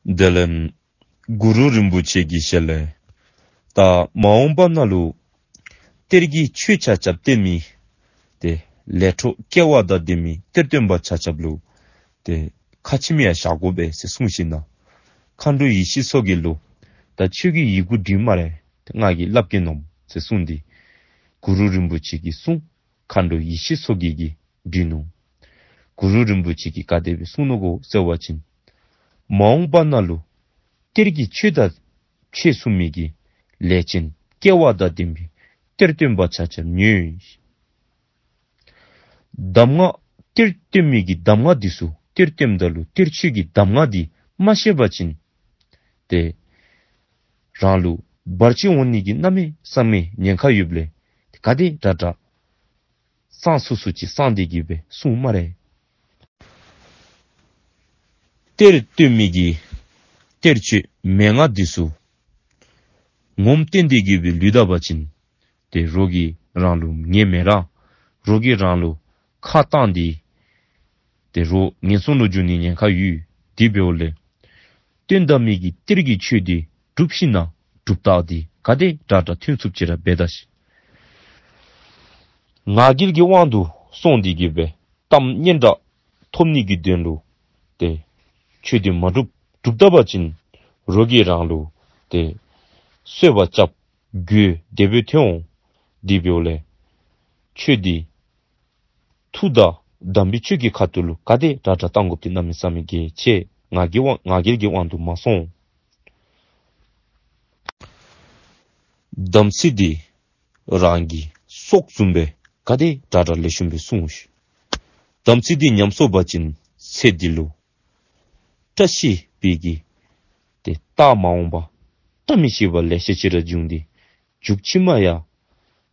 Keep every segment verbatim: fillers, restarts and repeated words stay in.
དེ་ལས་གུ་རུ་རིན་པོ་ཆེ་གི་ཞལ་ལས། ད་མ་འོངས་པ་ནང་ལུ་གཏེར་གྱི་ཆོས་ཆ་ཁྱབ་སྟོན་མི་ཏེ་ལས་འཕྲོ་སྐལ་བ་དང་ལྡན་མི་གཏེར་སྟོན་པ་ཆ་ཁྱབ་ལུ་ཏེ་ཁ་ཆེམས་ཡང་བཞག་དགོ་པས་ཟེར་གསུངས་ཞིནམ་ལས། མཁའ་འགྲོ་ཡེ་ཤེས་མཚོ་རྒྱལ་ལུ་ད་ཁྱོད་ཀྱིས་ཡི་གུ་འབྲི་སྨ་རེ། ཏེ་ང་གིས་སླབ་གེ་མནོཝ་ཟེར་གསུངས་ཏེ། གུ་རུ་རིན་པོ་ཆེ་གིས་གསུངས། མཁའ་འགྲོ་ཡེ་ཤེས་མཚོ་རྒྱལ་གྱིས་འབྲི་ནུག། གུ་རུ་རིན་པོ་ཆེ་གིས་ག་དེ་སྦེ་གསུངས་ནུག་གོ་ཟེར་བ་ཅིན། མ་འོངས་པ་ནང་ལུ་གཏེར་གྱི་ཆོས་དང་ཆོས་གསུང་མི་གི་ལས་ཅན་སྐལ་བ་དང་ལྡན་པའི་གཏེར་སྟོན་པ་ཆ་ཁྱབ་ཉོན། གདམས་ངག་གཏེར་སྟོན་མི་གི་གདམས་ངག་འདི་ཚུ་གཏེར་སྟོནམ་ད་ལུ་གཏེར་ཆོས་ཀྱི་གདམས་ངག་འདི་མ་ཤེས་པ་ཅིན་ཏེ་རང་ལུ་བར་ཆད་འོང་ནི་གི་གནམ་མེད་ས་མེད་ཉེན་ཁ་ཡོདཔ་ལས་ག་དེ་དྲག་དྲག་གསང་ཚུགས་ཚུགས་ཅིག་གསང་སྟེ་གི་སྦེ་གསུང་སྨ་རེ། གཏེར་སྟོན་མི་གི་གཏེར་ཆོས་མན་ངག་འདི་ཚུ་ངོམ་སྟོན་ཏེ་གི་སྦེ་ལུས་ད་པ་ཅིན་ཏེ་རོགས་ཀྱིས་རང་ལུ་ཉེས་མེད་ར། རོགས་ཀྱིས་རང་ལུ་ཁ་བཏང་སྟེ་ཏེ་རོགས་ངན་སོང་ལུ་འགྱོ་ནི་ཉེན་ཁ་ཡོད། དེ་འབདཝ་ལས་སྟོན་ད་མི་གི་གཏེར་གྱི་ཆོས་འདི་སྒྲུབ་ཞིནམ་ལས་སྒྲུབ་རྟགས་འདི་ག་དེ་དྲག་དྲག་ཐོན་ཚུགསཔ་ཅིག་ར་འབད་ད་ཤིག། ང་རྒྱལ་གྱི་དབང་དུ་སོང་སྟེ་གི་སྦེ་གཏམ་སྙན་གྲགས་ཐོབ་ནི་གི་དོན་ལུ་ཏེ་ཆོས་འདི་མ་སྒྲུབ། སྒྲུབ་ད་པ་ཅིན་རོགས་ཀྱིས་རང་ལུ་ཏེ་གསོད་པ་རྐྱབ་རྒོལ་དེ་སྦེ་ཐོན་འོང་། དེ་འབདཝ་ལས་ཆོས་འདི་མཐུ་དང་དམ་པའི་ཆོས་ཀྱི་ཁ་ཐུག་ལུ་ག་དེ་དྲག་དྲག་བཏང་དགོཔ་འདི་གནམ་མེད་ས་མེད་གལ་ཆེ། ང་རྒྱལ་དབང་ང་རྒྱལ་གྱི་དབང་དུ་མ་སོང་། དམ་ཚིག་འདི་རང་གི་སྲོག་བཟུམ་སྦེ་ག་དེ་དྲག་དྲག་ལེགས་ཤོམ་སྦེ་སྲུང་ཤིག། དམ་ཚིག་འདི་ཉམས་སོང་པ་ཅིན་ཚེ་འདི་ལུ་བཀྲ་ཤིས་པའི་གི་ཏེ་རྟགས་མ་འོངས་པ་བཀྲ་མི་ཤིས་པ་ལེ་ཤ་ཅིག་ར་འབྱུང་སྟེ། མཇུག་ཕྱི་མ་ཡང་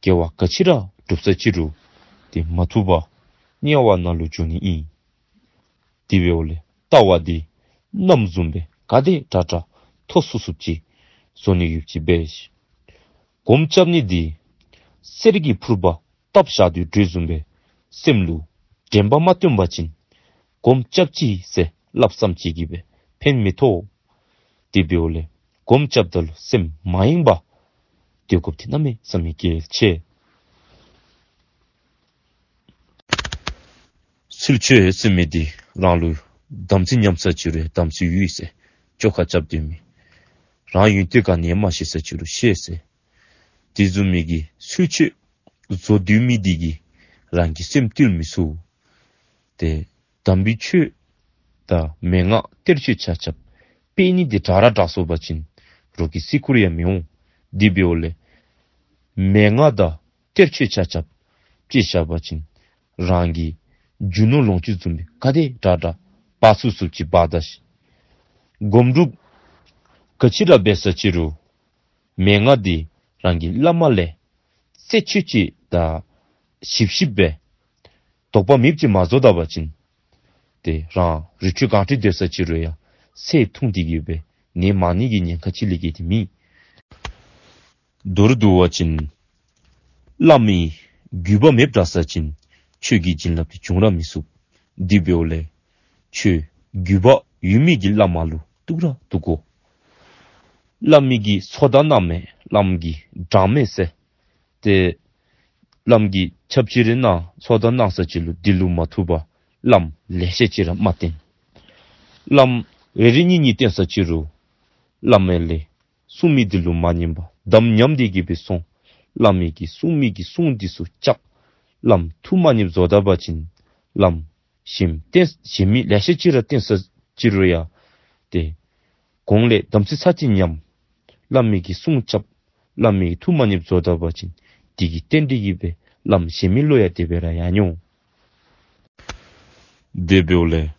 དགེ་བ་ག་ཅི་ར་སྒྲུབ་ས་ཅི་རུང་ཏེ་མ་ཐུབ་པར་དམྱལ་བ་ནང་ལུ་འགྱོ་ནི་ཨིན། དེ་འབདཝ་ལས་ལྟ་བ་འདི་གནམ་བཟུམ་སྦེ་ག་དེ་དྲག་དྲག་མཐོ་སུ་སུ་ཅིག་བཟོ་ནི་ཡོདཔ་ཅིག་འབད་ཤིག། སྒོམ་རྐྱབ་ནི་འདི་གསེར་གྱི་ཕུར་པ་བཏབ་བཞག་དོ་བཟུམ་སྦེ་སེམས་ལུ་དྲན་པ་མ་བཏོན་པ་ཅིན་སྒོམ་རྐྱབ་ཅི་ཟེར་སླབ་བསམ་ཅིག་གིས་སྦེ་ཕན་མི་ཐོགས། དེ་འབདཝ་ལས་སྒོམ་རྐྱབ་ད་ལུ་སེམས་མ་ཡེངས་པར་སྡོད་དགོཔ་འདི་གནམ་མེད་ས་མེད་གལ་ཆེ། ཚུལ་འཆོས་ཟེར་མི་འདི་རང་ལུ་དམ་ཚིག་ཉམས་ས་ཅི་རུང་དམ་ཚིག་ཡོད་ཟེར་བཅོ་ཁ་རྐྱབ་སྡོད་མི། རང་ཡོན་ཏན་ག་ནི་ཡང་མ་ཤེས་ས་ཅི་རུང་ཤེས་ཟེར། དེ་བཟུམ་མའི་གི་ཚུལ་འཆོས་བཟོ་སྡོད་མི་འདི་གིས་རང་གི་སེམས་བཏུལ་མི་ཚུགས། ཏེ་དམ་པའི་ཆོས་དང་མན་ངག་གཏེར་ཆོས་ཆ་ཁྱབ་སྤེལ་ནི་འདི་དྲག་ར་དྲག་སོང་པ་ཅིན་རོགས་ཀྱི་སྲིད་ཁུར་ཡང་མི་འོང་། དེ་འབདཝ་ལས་མན་ངག་དང་གཏེར་ཆོས་ཆ་ཁྱབ་སྤྱད་བཞག་པ་ཅིན་རང་གི་རྒྱུ་ནོར་ལོངས་སྤྱོད་བཟུམ་སྦེ་ག་དེ་དྲག་དྲག་འབག་ཚུགས་ཚུགསཔ་ཅིག་འབག་ད་ཤིག། སྒོམ་སྒྲུབ་ག་ཅི་ར་འབད་ས་ཅི་རུང་མན་ངག་འདི་རང་གི་བླ་མ་ལས་རྩད་ཆོད་ཅིག་དང་ཞིབ་ཞིབ་སྦེ་དོགས་པ་མེདཔ་ཅིག་མ་བཟོ་ད་པ་ཅིན་ཏེ་རང་རི་ཁྲོད་གངས་ཁྲོད་སྡོད་ས་ཅི་རུང་ཡང་ཚེ་ཐུང་སྟེ་གི་སྦེ་ནད་མང་ནི་གི་ཉེན་ཁ་ཅིག་ལས་བརྒལ་ཏེ་མེད། མདོར་བསྡུ་བ་ཅིན་བླ་མའི་བརྒྱུད་པ་མེདཔ་འདྲ་ས་ཅིན་ཆོས་ཀྱི་བྱིན་རླབས་འདི་འབྱུང་ར་མི་ཚུགས། དེ་འབདཝ་ལས་ཆོས་བརྒྱུད་པ་ཡོད་མི་གི་བླ་མ་ལུ་གཏུགས་ར་གཏུགས་དགོ། བླ་མའི་གི་ཚོགས་བདག་གནང་མས། བླ་མའི་གི་གྲངས་མེད་ཟེར། ཏེ་བླམ་གིས་ཆབ་ཅིག་རེ་གནང་ཚོགས་བདག་གནང་ས་ཅིག་ལུ་འདི་ལུ་མ་ཐུབ་པར་བླམ་ལེ་ཤ་ཅིག་ར་མ་བསྟེན། བླམ་རེ་རེ་གཉིས་གཉིས་བསྟེན་ས་ཅིག་རུང་བླ་མ་ལས་གསུང་མི་འདི་ལུ་མ་ཉན་པར་དམ་ཉམས་ཏེ་གི་སྦེ་སོང་། བླ་མ་གིས་གསུང་མི་གི་གསུང་འདི་ཚུ་བཅག། བླམ་ཐུགས་མ་མཉེསཔ་བཟོ་ད་པ་ཅིན་བླམ་གཞན་བསྟེན་གཞན་མི་ལེ་ཤ་ཅིག་ར་བསྟེན་ས་ཅིག་རུང་ཡང་ཏེ་གོང་ལས་དམ་ཚིག་ཚར་གཅིག་ཉམས། བླ་མ་གི་གསུང་རྐྱབ། བླ་མ་གི་ཐུགས་མ་མཉེསཔ་བཟོ་ད་པ་ཅིན་དེ་གི་རྟེན་འབྲེལ་གྱིས་སྦེ་བླམ་གཞན་མི་ལུ་ཡང་དེ་སྦེ་ར་ཡང་མྱོང་། དེ་འབདཝ་ལས་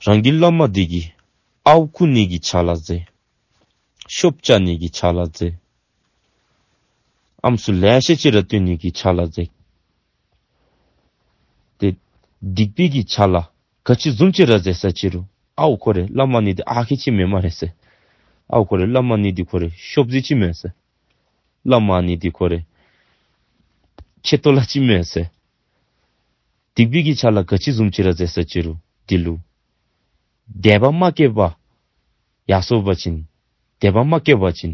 རང་གི་བླ་མ་འདི་གིས་ཨརཝ་རྐུ་ནི་གི་ཕྱག་ལཱ་མཛད། ཤོབ་རྐྱབ་ནི་གི་ཕྱག་ལཱ་མཛད། ཨམ་སྲུ་ལེ་ཤ་ཅིག་ར་བཏོན་ནི་གི་ཕྱག་ལཱ་མཛད། ཏེ་སྡིག་པའི་གི་ཕྱག་ལཱ་ག་ཅི་བཟུམ་ཅིག་ར་མཛད་ས་ཅིག་རུང་ཨརཝ་ཁོ་རེ་བླ་མ་ཨ་ནི་འདི་ཨ་ཁེ་ཅིག་མེན་སྨ་རེ་ཟེར། ཨརཝ་ཁོ་རེ་བླ་མ་ཨ་ནི་འདི་ཁོ་རེ་ཤོབ་རྫི་ཅིག་མེན་ཟེར། བླ་མ་ཨ་ནི་འདི་ཁོ་རེ་ཆེ་ཏོག་ལཱ་ཅིག་མེན་ཟེར། སྡིག་པའི་གི་ཕྱག་ལཱ་ག་ཅི་བཟུམ་ཅིག་ར་མཛད་ས་ཅིག་རུང་འདི་ལུ་དད་པ་མ་སྐྱེས་པར་ ཡར་སོ་བ་ཅིན་དད་པ་མ་སྐྱེས་པ་ཅིན་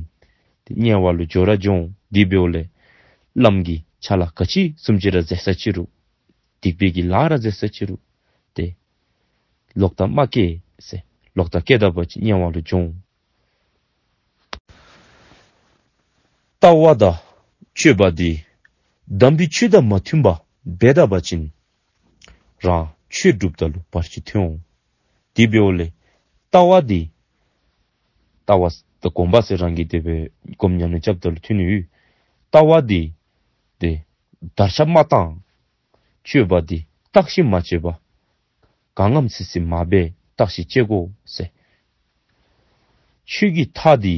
ཏེ་དམྱལ་བ་ལུ་འགྱོ་ར་འགྱོ་འོང་། དེ་འབདཝ་ལས་བླམ་གིས་ཕྱག་ལཱ་ག་ཅི་བཟུམ་ཅིག་ར་མཛད་ས་ཅི་རུང་སྡིག་པའི་གི་ལཱ་ར་མཛད་ས་ཅི་རུང་ཏེ་ལོག་ལྟ་མ་སྐྱེ་ཟེར། ལོག་ལྟ་སྐྱེས་ད་པ་ཅིན་དམྱལ་བ་ལུ་འགྱོ་འོང་། ལྟ་བ་དང་སྤྱོད་པ་འདི་དམ་པའི་ཆོས་དང་མ་མཐུན་པ་འབད་ད་པ་ཅིན་རང་ཆོས་སྒྲུབ་ད་ལུ་བར་ཆད་ཐོན་འོང་། དེ་འབདཝ་ལས་ལྟ་བ་འདི་ལྟ་བ་དང་སྒོམ་པ་ཟེར་རང་གིས་དེ་སྦེ་སྒོམ་ཉམས་ལེན་རྐྱབ་ད་ལུ་ཐོན་ནི་ཡོད། ལྟ་བ་འདི་ཏེ་དར་ཁྱབ་མ་བཏང་། སྤྱོད་པ་འདི་བརྟག་ཞིབ་མ་བྱས་པར་གང་ངམ་སི་སི་མ་འབད་བརྟག་ཞིབ་བྱེད་དགོ་ཟེར། ཆོས་ཀྱི་མཐའ་འདི་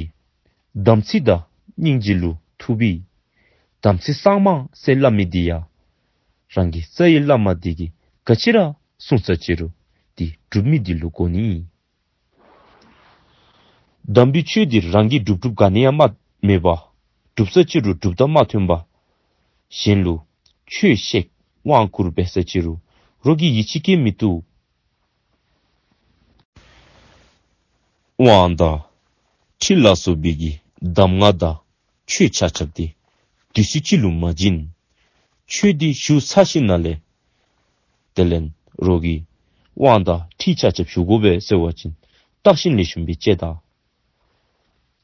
དམ་ཚིག་དང་སྙིང་རྗེ་ལུ་ཐུག་པས། དམ་ཚིག་གཙང་མ་ཟེར་སླབ་མི་འདི་ཡང་རང་གི་རྩ་བའི་བླ་མ་འདི་གིས་ག་ཅི་ར་གསུངས་ས་ཅི་རུང་འདི་སྒྲུབ་མི་འདི་ལུ་གོ་ནི། དམ་པའི་ཆོས་འདི་རང་གིས་སྒྲུབ་སྒྲུབ་ག་ནི་ཡང་མ་མེད་པར་སྒྲུབ་ས་ཅི་རུང་སྒྲུབ་ད་མ་ཐོན་པར་གཞན་ལུ་ཆོས་བཤད་དབང་བསྐུར་འབད་ས་ཅི་རུང་རོགས་ཀྱིས་ཡིད་ཆེས་བསྐྱེད་མི་བཏུབ། དབང་དང་ཁྲིད་ལ་སོགས་པའི་གི་གདམས་ངག་དང་ཆོས་ཆ་ཁྱབ་འདི་དུས་ཚོད་ཅིག་ལུ་མ་བྱིན། ཆོས་འདི་ཞུ་ཚར་ཞིནམ་ལས་དེ་ལས་རོགས་ཀྱིས་དབང་དང་ཁྲིད་ཆ་ཁྱབ་ཞུ་དགོ་པས་ཟེར་བ་ཅིན་བརྟག་ཞིབ་ལེགས་ཤོམ་སྦེ་བྱས་ད།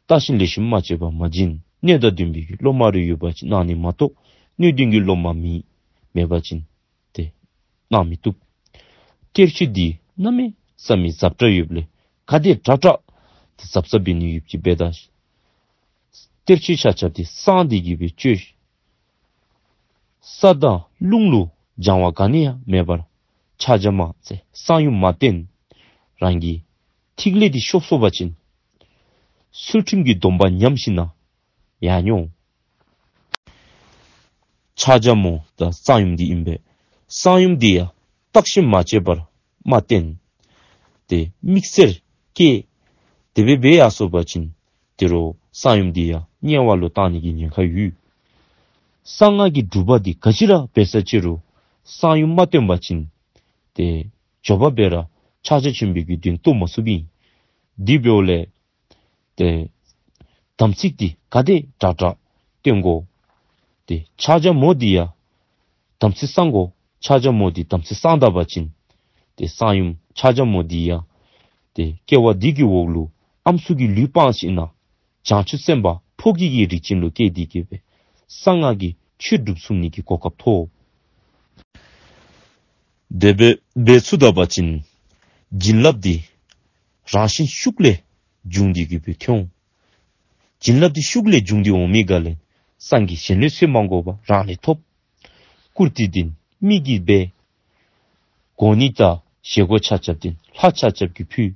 བརྟག་ཞིབ་ལེགས་ཤོམ་མ་བྱས་པར་མ་བྱིན། སྣོད་དང་ལྡན་པའི་གི་སློབ་མ་རེ་ཡོད་པ་ཅིན་གནང་ནི་མ་གཏོགས་སྣོད་ལྡན་གྱི་སློབ་མ་མེད་མེད་པ་ཅིན་ཏེ་གནང་མི་བཏུབ། གཏེར་ཆོས་འདི་གནམ་མེད་ས་མེད་ཟབ་དྲགས་ཡོདཔ་ལས་ག་དེ་དྲག་དྲག་ཏེ་ཟབ་ཟབ་འབད་ནི་ཡོདཔ་ཅིག་འབད་ད། གཏེར་ཆོས་ཆ་ཁྱབ་འདི་གསང་སྟེ་གི་སྦེ་བཅོས། ས་དང་རླུང་ལུ་སྦྱང་བ་ག་ནི་ཡང་མེད་པར་ཕྱག་རྒྱ་མ་ཟེར་གསང་ཡུམ་མ་བསྟེན། རང་གི་ཐིག་ལེ་འདི་ཤོར་སོང་པ་ཅིན་ཚུལ་ཁྲིམས་ཀྱི་སྡོམ་པ་ཉམས་ཞིནམ་ཡར་འགྱོ་འོང་། ཕྱག་རྒྱ་མོ་དང་གསང་ཡུམ་འདི་ཨིན་པས། གསང་ཡུམ་འདི་ཡང་བརྟག་ཞིབ་མ་བྱས་པར་མ་བསྟེན། ཏེ་དམིགས་བསལ་སྐྱེས་དེ་སྦེ་འབད་ཡར་སོ་བ་ཅིན་ཏེ་རོགས་གསང་ཡུམ་འདི་ཡང་དམྱལ་བ་ལུ་བཏང་ནི་གི་ཉེན་ཁ་ཡོད། གསང་སྔགས་ཀྱི་སྒྲུབ་པ་འདི་ག་ཅི་ར་འབད་ས་ཅི་རུང་གསང་ཡུམ་མ་བསྟེན་པ་ཅིན་ཏེ་མགྱོགས་པ་སྦེ་ར་ཕྱག་རྒྱ་ཆེན་པོའི་གི་དོན་རྟོགས་མ་ཚུགསཔ་ཨིན། དེ་འབདཝ་ལས་ཏེ་དམ་ཚིག་འདི་ག་དེ་དྲག་དྲག་བསྟེན་དགོ། ཏེ་ཕྱག་རྒྱ་མོ་འདི་ཡང་དམ་ཚིག་གསང་དགོ། ཕྱག་རྒྱ་མོ་འདི་དམ་ཚིག་གསང་ད་པ་ཅིན་ཏེ་གསང་ཡུམ་ཕྱག་རྒྱ་མོ་འདི་ཡང་ཏེ་སྐྱེ་བ་འདི་གི་འོག་ལུ་ཨམ་སྲུ་གི་ལུས་སྤངས་ཞིནམ་བྱང་ཆུབ་སེམས་དཔའ་ཕོ་སྐྱེས་ཀྱི་རིགས་ཅན་ལུ་སྐྱེས་ཏེ་གི་སྦེ་གསང་སྔགས་ཀྱི་ཆོས་སྒྲུབ་ཚུགས་ནི་གི་གོ་སྐབས་ཐོབ། དེ་སྦེ་འབད་ཚུགས་ད་པ་ཅིན་བྱིན་རླབས་འདི་རང་བཞིན་ཤུགས་ལས་འབྱུང་སྟེ་གི་སྦེ་ཐོན་འོང་། བྱིན་རླབས་འདི་ཤུགས་ལས་འབྱུང་སྟེ་འོང་མི་ག་ལས་སངས་རྒྱས་གཞན་ལས་འཚོལ་མ་དགོ་པར་རང་ལས་ཐོབ། བཀུར་སྟི་འདི་མི་གིས་འབད། གོ་གནས་དང་བཞེས་སྒོ་ཆ་ཁྱབ་འདི་ལྷ་ཆ་ཁྱབ་ཀྱིས་ཕུལ།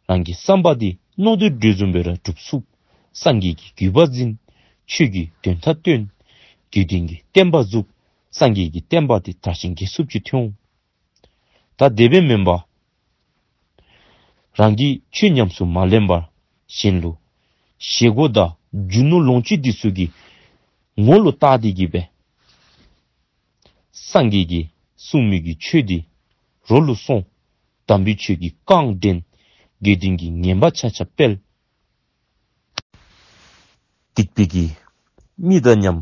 རང་གི་བསམ་པ་འདི་མནོ་འདོད་འདོད་བཟུམ་སྦེ་ར་འགྲུབ་ཚུགས། སངས་རྒྱས་ཀྱི་བརྒྱུད་པ་འཛིན། ཆོས་ཀྱི་དོན་དག་སྟོན། དགེ་འདུན་གྱི་བསྟན་པ་འཛུགས། སངས་རྒྱས་ཀྱི་བསྟན་པ་འདི་དར་ཞིང་རྒྱས་ཚུགསཔ་ཅིག་ཐོན་འོང་། ད་དེ་སྦེ་མེན་པར་རང་གིས་ཆོས་ཉམས་སུ་མ་ལེན་པར་གཞན་ལུ་བཞེས་སྒོ་དང་རྒྱུ་ནོར་ལོངས་སྤྱོད་འདི་ཚུ་གི་ངོ་ལུ་བལྟ་སྟེ་གི་སྦེ་སངས་རྒྱས་ཀྱིས་གསུངས་མི་གི་ཆོས་འདི་རོ་ལུ་སོང་། དམ་པའི་ཆོས་ཀྱིས་རྐང་འདྲེན། དགེ་འདུན་གྱི་ངན་པ་ཆ་ཁྱབ་སྤེལ། སྡིག་པའི་གི་མི་དང་མཉམ་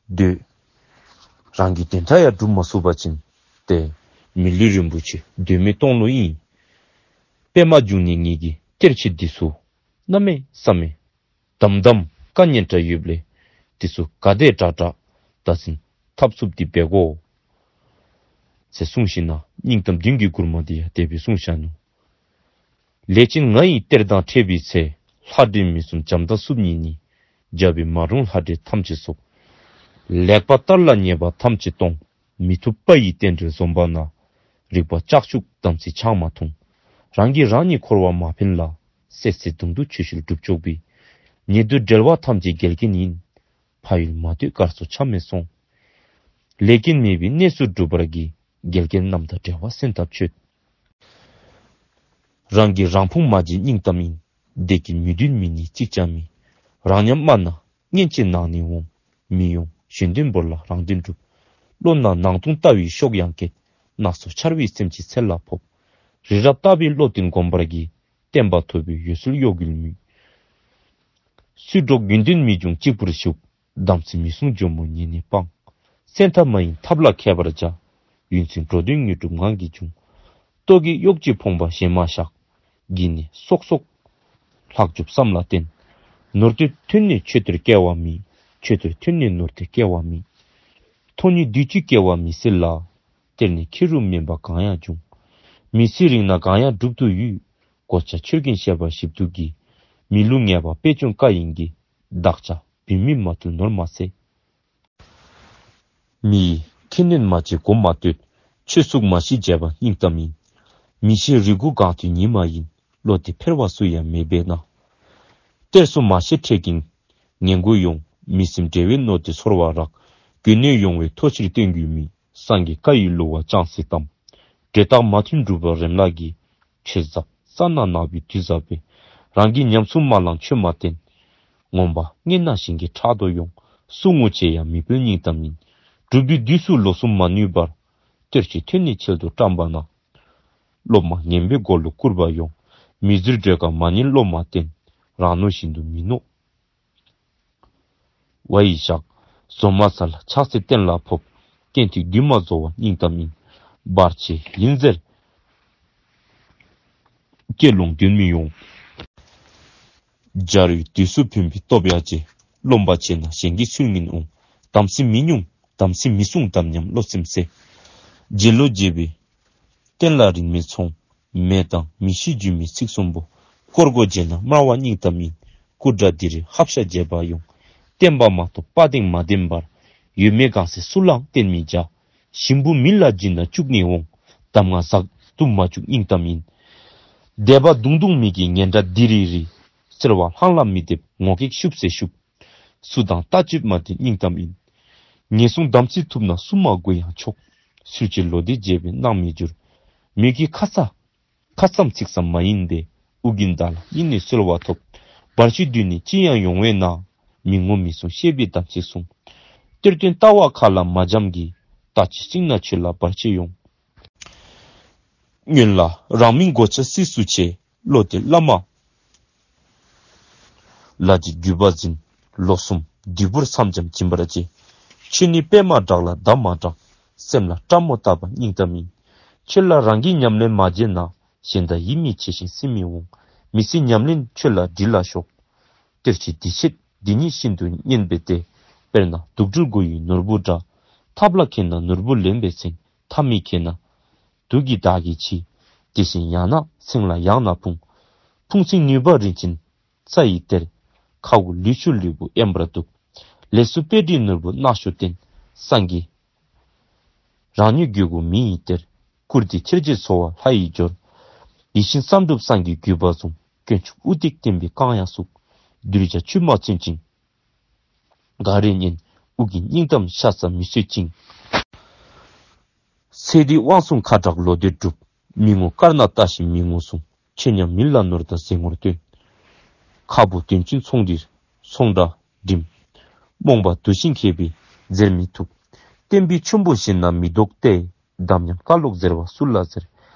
སྡོད། རང་གི་དོན་དག་ཡང་སྒྲུབ་མ་ཚུགས་པ་ཅིན་ཏེ་མི་ལུས་རིན་པོ་ཆེ་དོན་མེད་གཏོང་ལོ་ཨིན། པདྨ་འབྱུང་གནས་ངེད་ཀྱི་གཏེར་ཆོས་འདི་ཚུ་གནམ་མེད་ས་མེད་དམ་དམ་བཀའ་ཉན་དྲགས་ཡོདཔ་ལས་འདི་ཚུ་ག་དེ་དྲག་དྲག་བདག་འཛིན་འཐབ་ཚུགསཔ་འདི་འབད་དགོ་ཟེར་གསུངས་ཞིནམ་སྙིང་གཏམ་བདུན་གྱི་མགུར་མ་འདི་ཡང་དེ་སྦེ་གསུངས་བཞག་ནུག། ལས་ཅན་ང་ཡི་གཏེར་དང་འཕྲད་པའི་ཚེ། ལྷ་འདྲེ་མི་གསུམ་བྱམས་དང་སྲུབ་གཉིས་ནི། བྱ་བའི་མ་རུངས་ལྷ་འདྲེ་ཐམས་ཅད་སོགས། ལེགས་པ་ལྟར་ལ་ཉེས་པ་ཐམས་ཅད་གཏོང་། མི་ཐུབ་པ་ཡི་རྟེན་འབྲེལ་འཛོམས་པ་ན། རིག་པ་ལྕགས་ཀྱུ་དམ་ཚིག་ཆང་མ་འཐུང་། རང་གིས་རང་ཉིད་འཁོར་བ་མ་ཕན་ལ། སད་སེར་དུང་དུ་ཆོས་ཕྱིར་སྒྲུབ་ཆོག་པའི། ཉེ་དུ་འབྲེལ་བ་ཐམས་ཅད་འགལ་རྐྱེན་ཡིན། ཕ་ཡུལ་མ་འདོད་སྐལ་སོགས་ཆ་མེད་སོང་། ལས་རྐྱེན་མེད་པའི་གནས་སུ་སྒྲུབ་པར་གྱིས། འགལ་རྐྱེན་རྣམས་དང་བྲལ་བ་གསན་ཐབས་སྤྱོད། རང་གིས་རང་ཕུང་མ་བརྗེད་སྙིང་གཏམ་ཡིན། བདེ་སྐྱིད་མི་འདོད་མི་ནི་གཅིག་ཀྱང་མེད། རང་ཉམས་དམའ་ན་གཉེན་ཅིག་ནང་ནས་འོང་། མི་ཡོང་གཞན་དོན་བོར་ལ་རང་དོན་སྒྲུབ། བློ་སྣ་ནང་དུང་ལྟ་བུའི་གཤོག་ཡངས་བསྐྱེད། སྣ་ཚོགས་འཆར་བའི་སེམས་ཀྱིས་ཚེ་ལ་ཕོབ། རི་རབ་ལྟ་བུའི་བློ་བརྟན་བསྒོམ་པར་གྱིས། བསྟན་པ་ཐོབ་པའི་འོད་ཟེར་གཡོ་འགུལ་མེད། སུས་སྒྲོག་དགེ་འདུན་མི་འབྱུང་གཅིག་པུར་བཞུགས། དམ་ཚིག་མི་སྲུང་ཇོ་མོ་ཉེ་གནས་སྤངས། སེམས་ཐག་མ་ཡིན་ཐབས་ལ་མཁས་པར་བྱ། ཡུན་ཚད་འགྲོ་དོན་དངོས་གྲུབ་ངང་གིས་འབྱུང་། རྟོག་གེ་གཡོག་བྱེད་ཕོངས་པ་ཞེན་མ་བཞག། གིས་ནི་སོག་སོག་ལྷག་སྐྱོབ་བསམ་ལ་བརྟེན། ནོར་དེ་ཐོན་ནས་ཆོས་དེར་སྐལ་བ་མེད། ཆོས་དེར་ཐོན་ནས་ནོར་དེ་སྐལ་བ་མེད། ཐོགས་ནི་དུས་གཅིག་སྐལ་བ་མི་སྲིད་ལ། གཏེར་ནི་ཁེ་རུ་དམན་པ་གང་ཡང་འབྱུང་། མི་ཚེ་རིང་ན་གང་ཡང་འགྲུབ་ཏུ་ཡོད། གོ་ཆ་ཆོས་རྒྱུན་བཤད་པ་ཞིབ་ཏུ་གྱིས། མི་བསླུ་ངེས་པ་དཔེ་སྐྱོན་བཀའ་ཡིན་གྱི། བདག་ཅག་བུད་མེད་མ་ཐུལ་ནོར་མ་ཟད། མི་ཡིས་ཁེ་གནོད་མ་བྱེད་གོ་མ་བསྟོད། ཆོས་གཟུགས་མ་ཤེས་བྱས་པ་སྙིང་གཏམ་ཡིན། མི་ཤེས་རིག་གུ་གང་ཐོས་ཉི་མ་ཡིན། བློ་དེ་འཕེར་བ་སུ་ཡང་མེད་པས་ན། གཏེར་སྲུང་མ་ཤེས་འཕྲལ་གྱིས་ངན་དགུ་ཡོང་། མི་སེམས་འབྲེལ་བའི་ནོར་དེ་ཚོར་བ་རག། གྱོད་གནོད་ཡོང་བའི་ཐོག་ཕྱིར་བསྟན་རྒྱུ་མེད། སངས་རྒྱས་བཀའ་ཡི་བསླུ་བ་ཅང་སྲིད་གཏམ། འབྲས་རྟགས་མ་ཐོན་སྒྲུབ་པ་རེམ་ལགས་ཀྱིས། ཆོས་ཟབ་ས་ན་ནག་པོའི་དུས་ཟབ་པས། རང་གིས་ཉམས་སུ་མ་བླངས་ཆོས་མ་བསྟན། ངོམས་པ་སྔས་ན་ཞིང་གི་ཁྲག་དོག་ཡོང་། སུ་ངུ་བྱེད་ཡང་མི་ཕོད་སྙིང་གཏམ་ཡིན། སྒྲུབ་པའི་དུས་སུ་ལོ་གསུམ་མ་ནུས་པར། གཏེར་ཆོས་ཐོན་ནས་ཆེད་དུ་བཀྲམ་པ་ན། སློབ་མ་ངན་པའི་མགོ་ལུ་སྐུར་པ་ཡོང་། མི་ཟེར་གྲོས་ཁ་མ་ཉན་བློ་མ་བརྟན། རང་ནོར་བཞིན་དུ་མི་ནོར། བ་ཡི་ཞག་བཟོ་མ་ཚར་ལ་ཕྱག་འཚལ་གཏན་ལ་ཕབ། རྐྱེན་ཐེག་བདུན་མ་རྫོགས་པ་སྙིང་གཏམ་ཡིན། བར་ཆད་ཡིན་ཟེར་སྐྱེ་ལོང་དོན་མི་ཡོང་། སྦྱར་བའི་དུས་སུ་ཕན་པའི་སྟོབས་ཡར་བྱེད། རློམ་པ་བྱེད་ན་གཞན་གྱི་ཚུལ་ངན་འོང་། དམ་ཚིག་མི་ཉུང་དམ་ཚིག་མི་སྲུང་དམ་ཉམས་བློ་སེམས་གསལ། རྗེ་བློ་རྗེ་བའི་བསྟན་ལ་རིན་མེད་ཚོང་། མེད་དང་མི་ཤེས་རྒྱུ་མེད་ཚིག་གསུམ་པོ། དཀོར་དགོས་བྱེད་ན་དམར་བ་སྙིང་གཏམ་ཡིན། སྐུ་དགྲ་འདི་རིགས་ཧབ་ཤ་བྱེད་པ་ཡོང་། བསྟན་པ་མ་ཐོབ་དཔའ་གདེང་མ་ལྡན་པར། ཡོད་མེད་གང་ཟེར་སུ་ལའང་བསྟན་མི་བྱ། ཞིམ་པོ་མི་ལ་སྦྱིན་ན་བཅུག་ནི་འོང་། གདམས་ངག་ཟག་ཏུ་མ་བཅུག་སྙིང་གཏམ་ཡིན། སྡེ་པ་དུང་དུང་མི་གི་ངན་དགྲ་འདི་རིགས་རིགས། སེར་བ་ལྷང་ལ་མི་འདེབས་ངོ་ཀེག་ཤུབ་སེ་ཤུབ། སུ་དང་ལྟ་སྤྱོད་མ་མཐུན་སྙིང་གཏམ་ཡིན། ངན་སོང་དམ་ཚིག་ཐུབ་ན་སུ་མ་དགོས་ཡང་ཆོག། ཚུལ་གྱི་ལོ་ཟླའི་རྗེ་བའི་སྣང་མི་འགྱུར། མི་གི་ཁ་ས་ཁ་ཙམ་ཚིག་ཙམ་མ་ཡིན་པས། ཨོ་རྒྱན་བདག་ལ་སྙིང་ནས་གསོལ་བ་ཐོབ། བར་ཆད་བདུད་ནི་ཅི་ཡང་ཡོང་བས་ན། མི་ངོ་མི་སྲུང་ཤེས་པའི་དམ་ཚིག་སྲུང་། གཏེར་སྟོན་ལྟ་བ་ཁ་ལ་མ་འཇམ་གྱིས། ལྟ་ཅི་བཅིངས་ན་ཆོས་ལ་བར་ཆད་ཡོང་། སྔོན་ལ་རང་མིང་གོ་ཆ་སྲིད་སུ་ཆེ། བློ་དེ་བླ་མ་ལ་ཅིག་བརྒྱུད་པ་འཛིན། ལོ་གསུམ་བདུད་པོར་མཚམས་འཇོམས་སྦྱིན་པར་བྱེད། ཆོས་ནི་པདྨ་བྲག་ལ་འདབ་མ་བྲག། སེམས་ལ་པྲ་མོ་བཏབ་པ་སྙིང་གཏམ་ཡིན། ཆོས་ལ་རང་གིས་ཉམས་ལེན་མ་བྱས་ན། གཞན་དག་ཡིད་མི་ཆེས་ཤིང་སྲིད་མི་འོང་། མི་ཚེ་ཉམས་ལེན་ཆོས་ལ་སྒྲིལ་ལ་ཤོག། གཏེར་ཆོས་འདི་ཆེད་འདི་ཉིད་ཤིན་ཏུ་གཉན་པས་ཏེ། དཔེར་ན་དུག་སྦྲུལ་མགོ་ཡི་ནོར་བུ་འདྲ། ཐབས་ལ་མཁས་ན་ནོར་བུ་ལེན་པའི་ཚེ། ཐབས་མི་མཁས་ན་དུག་གིས་བདག་གིས་འཆི། དེ་བཞིན་ཡང་ན་ཚེང་ལ་ཡང་ན་ཕུང་། ཕུང་ཚེང་ནུས་པ་རིན་ཆེན་རྩ་ཡི་གཏེར། ཁ་དགུ་ལུས་ཆུ་ལུས་པོ་དབེན་པར་འདུག། ལས་སུ་དཔེ་འདྲའི་ནོར་བུ་རྣག་ཤོག་བསྟན། སངས་རྒྱས་རང་ཉིད་རྒྱུད་དགུ་མི་ཡི་གཏེར། བཀུར་སྟི་ཆེར་བྱེད་འཚོ་བ་ལྷ་ཡིས་འབྱོར། ཡིད་བཞིན་བསམ་འགྲུབ་སངས་རྒྱས་བརྒྱུད་པ་བཟུང་། དཀོན་མཆོག་དབུ་སྟེགས་བསྟན་པའི་རྐང་ཡང་ཟུག། གདུལ་བྱ་ཆོས་མ་མཚོན་ཅིང་ག་རེ་ཉན། ཨོ་རྒྱན་སྙིང་གཏམ་ཤ་ཟ་མི་བཟོད་ཅིང་། ཚེ་འདིའི་དབང་བཟུང་ཁ་དྲག་ལོ་ཟླས་སྒྲུབ། མི་ངོ་དཀར་ནག་ལྟ་ཞིང་མི་ངོ་བཟུང་། ཆོས་ཉམས་མི་ལ་ནོར་དང་ཟས་ངོར་སྟོན། ཁ་བུབ་དོན་ཆེན་ཚོང་འདྲིར་ཚོང་འདྲ་འགྲིམ། རྨོངས་པ་འདུ་ཞིང་མཁས་པས་འཛེར་མི་ཐུབ། བསྟན་པའི་ཆུན་པོ་བཞེས་ན་མི་ལྡོག་སྟེ། དམ་ཉམས་བཀའ་ལོག་ཟེར་བ་སུ་ལ་ཟེར།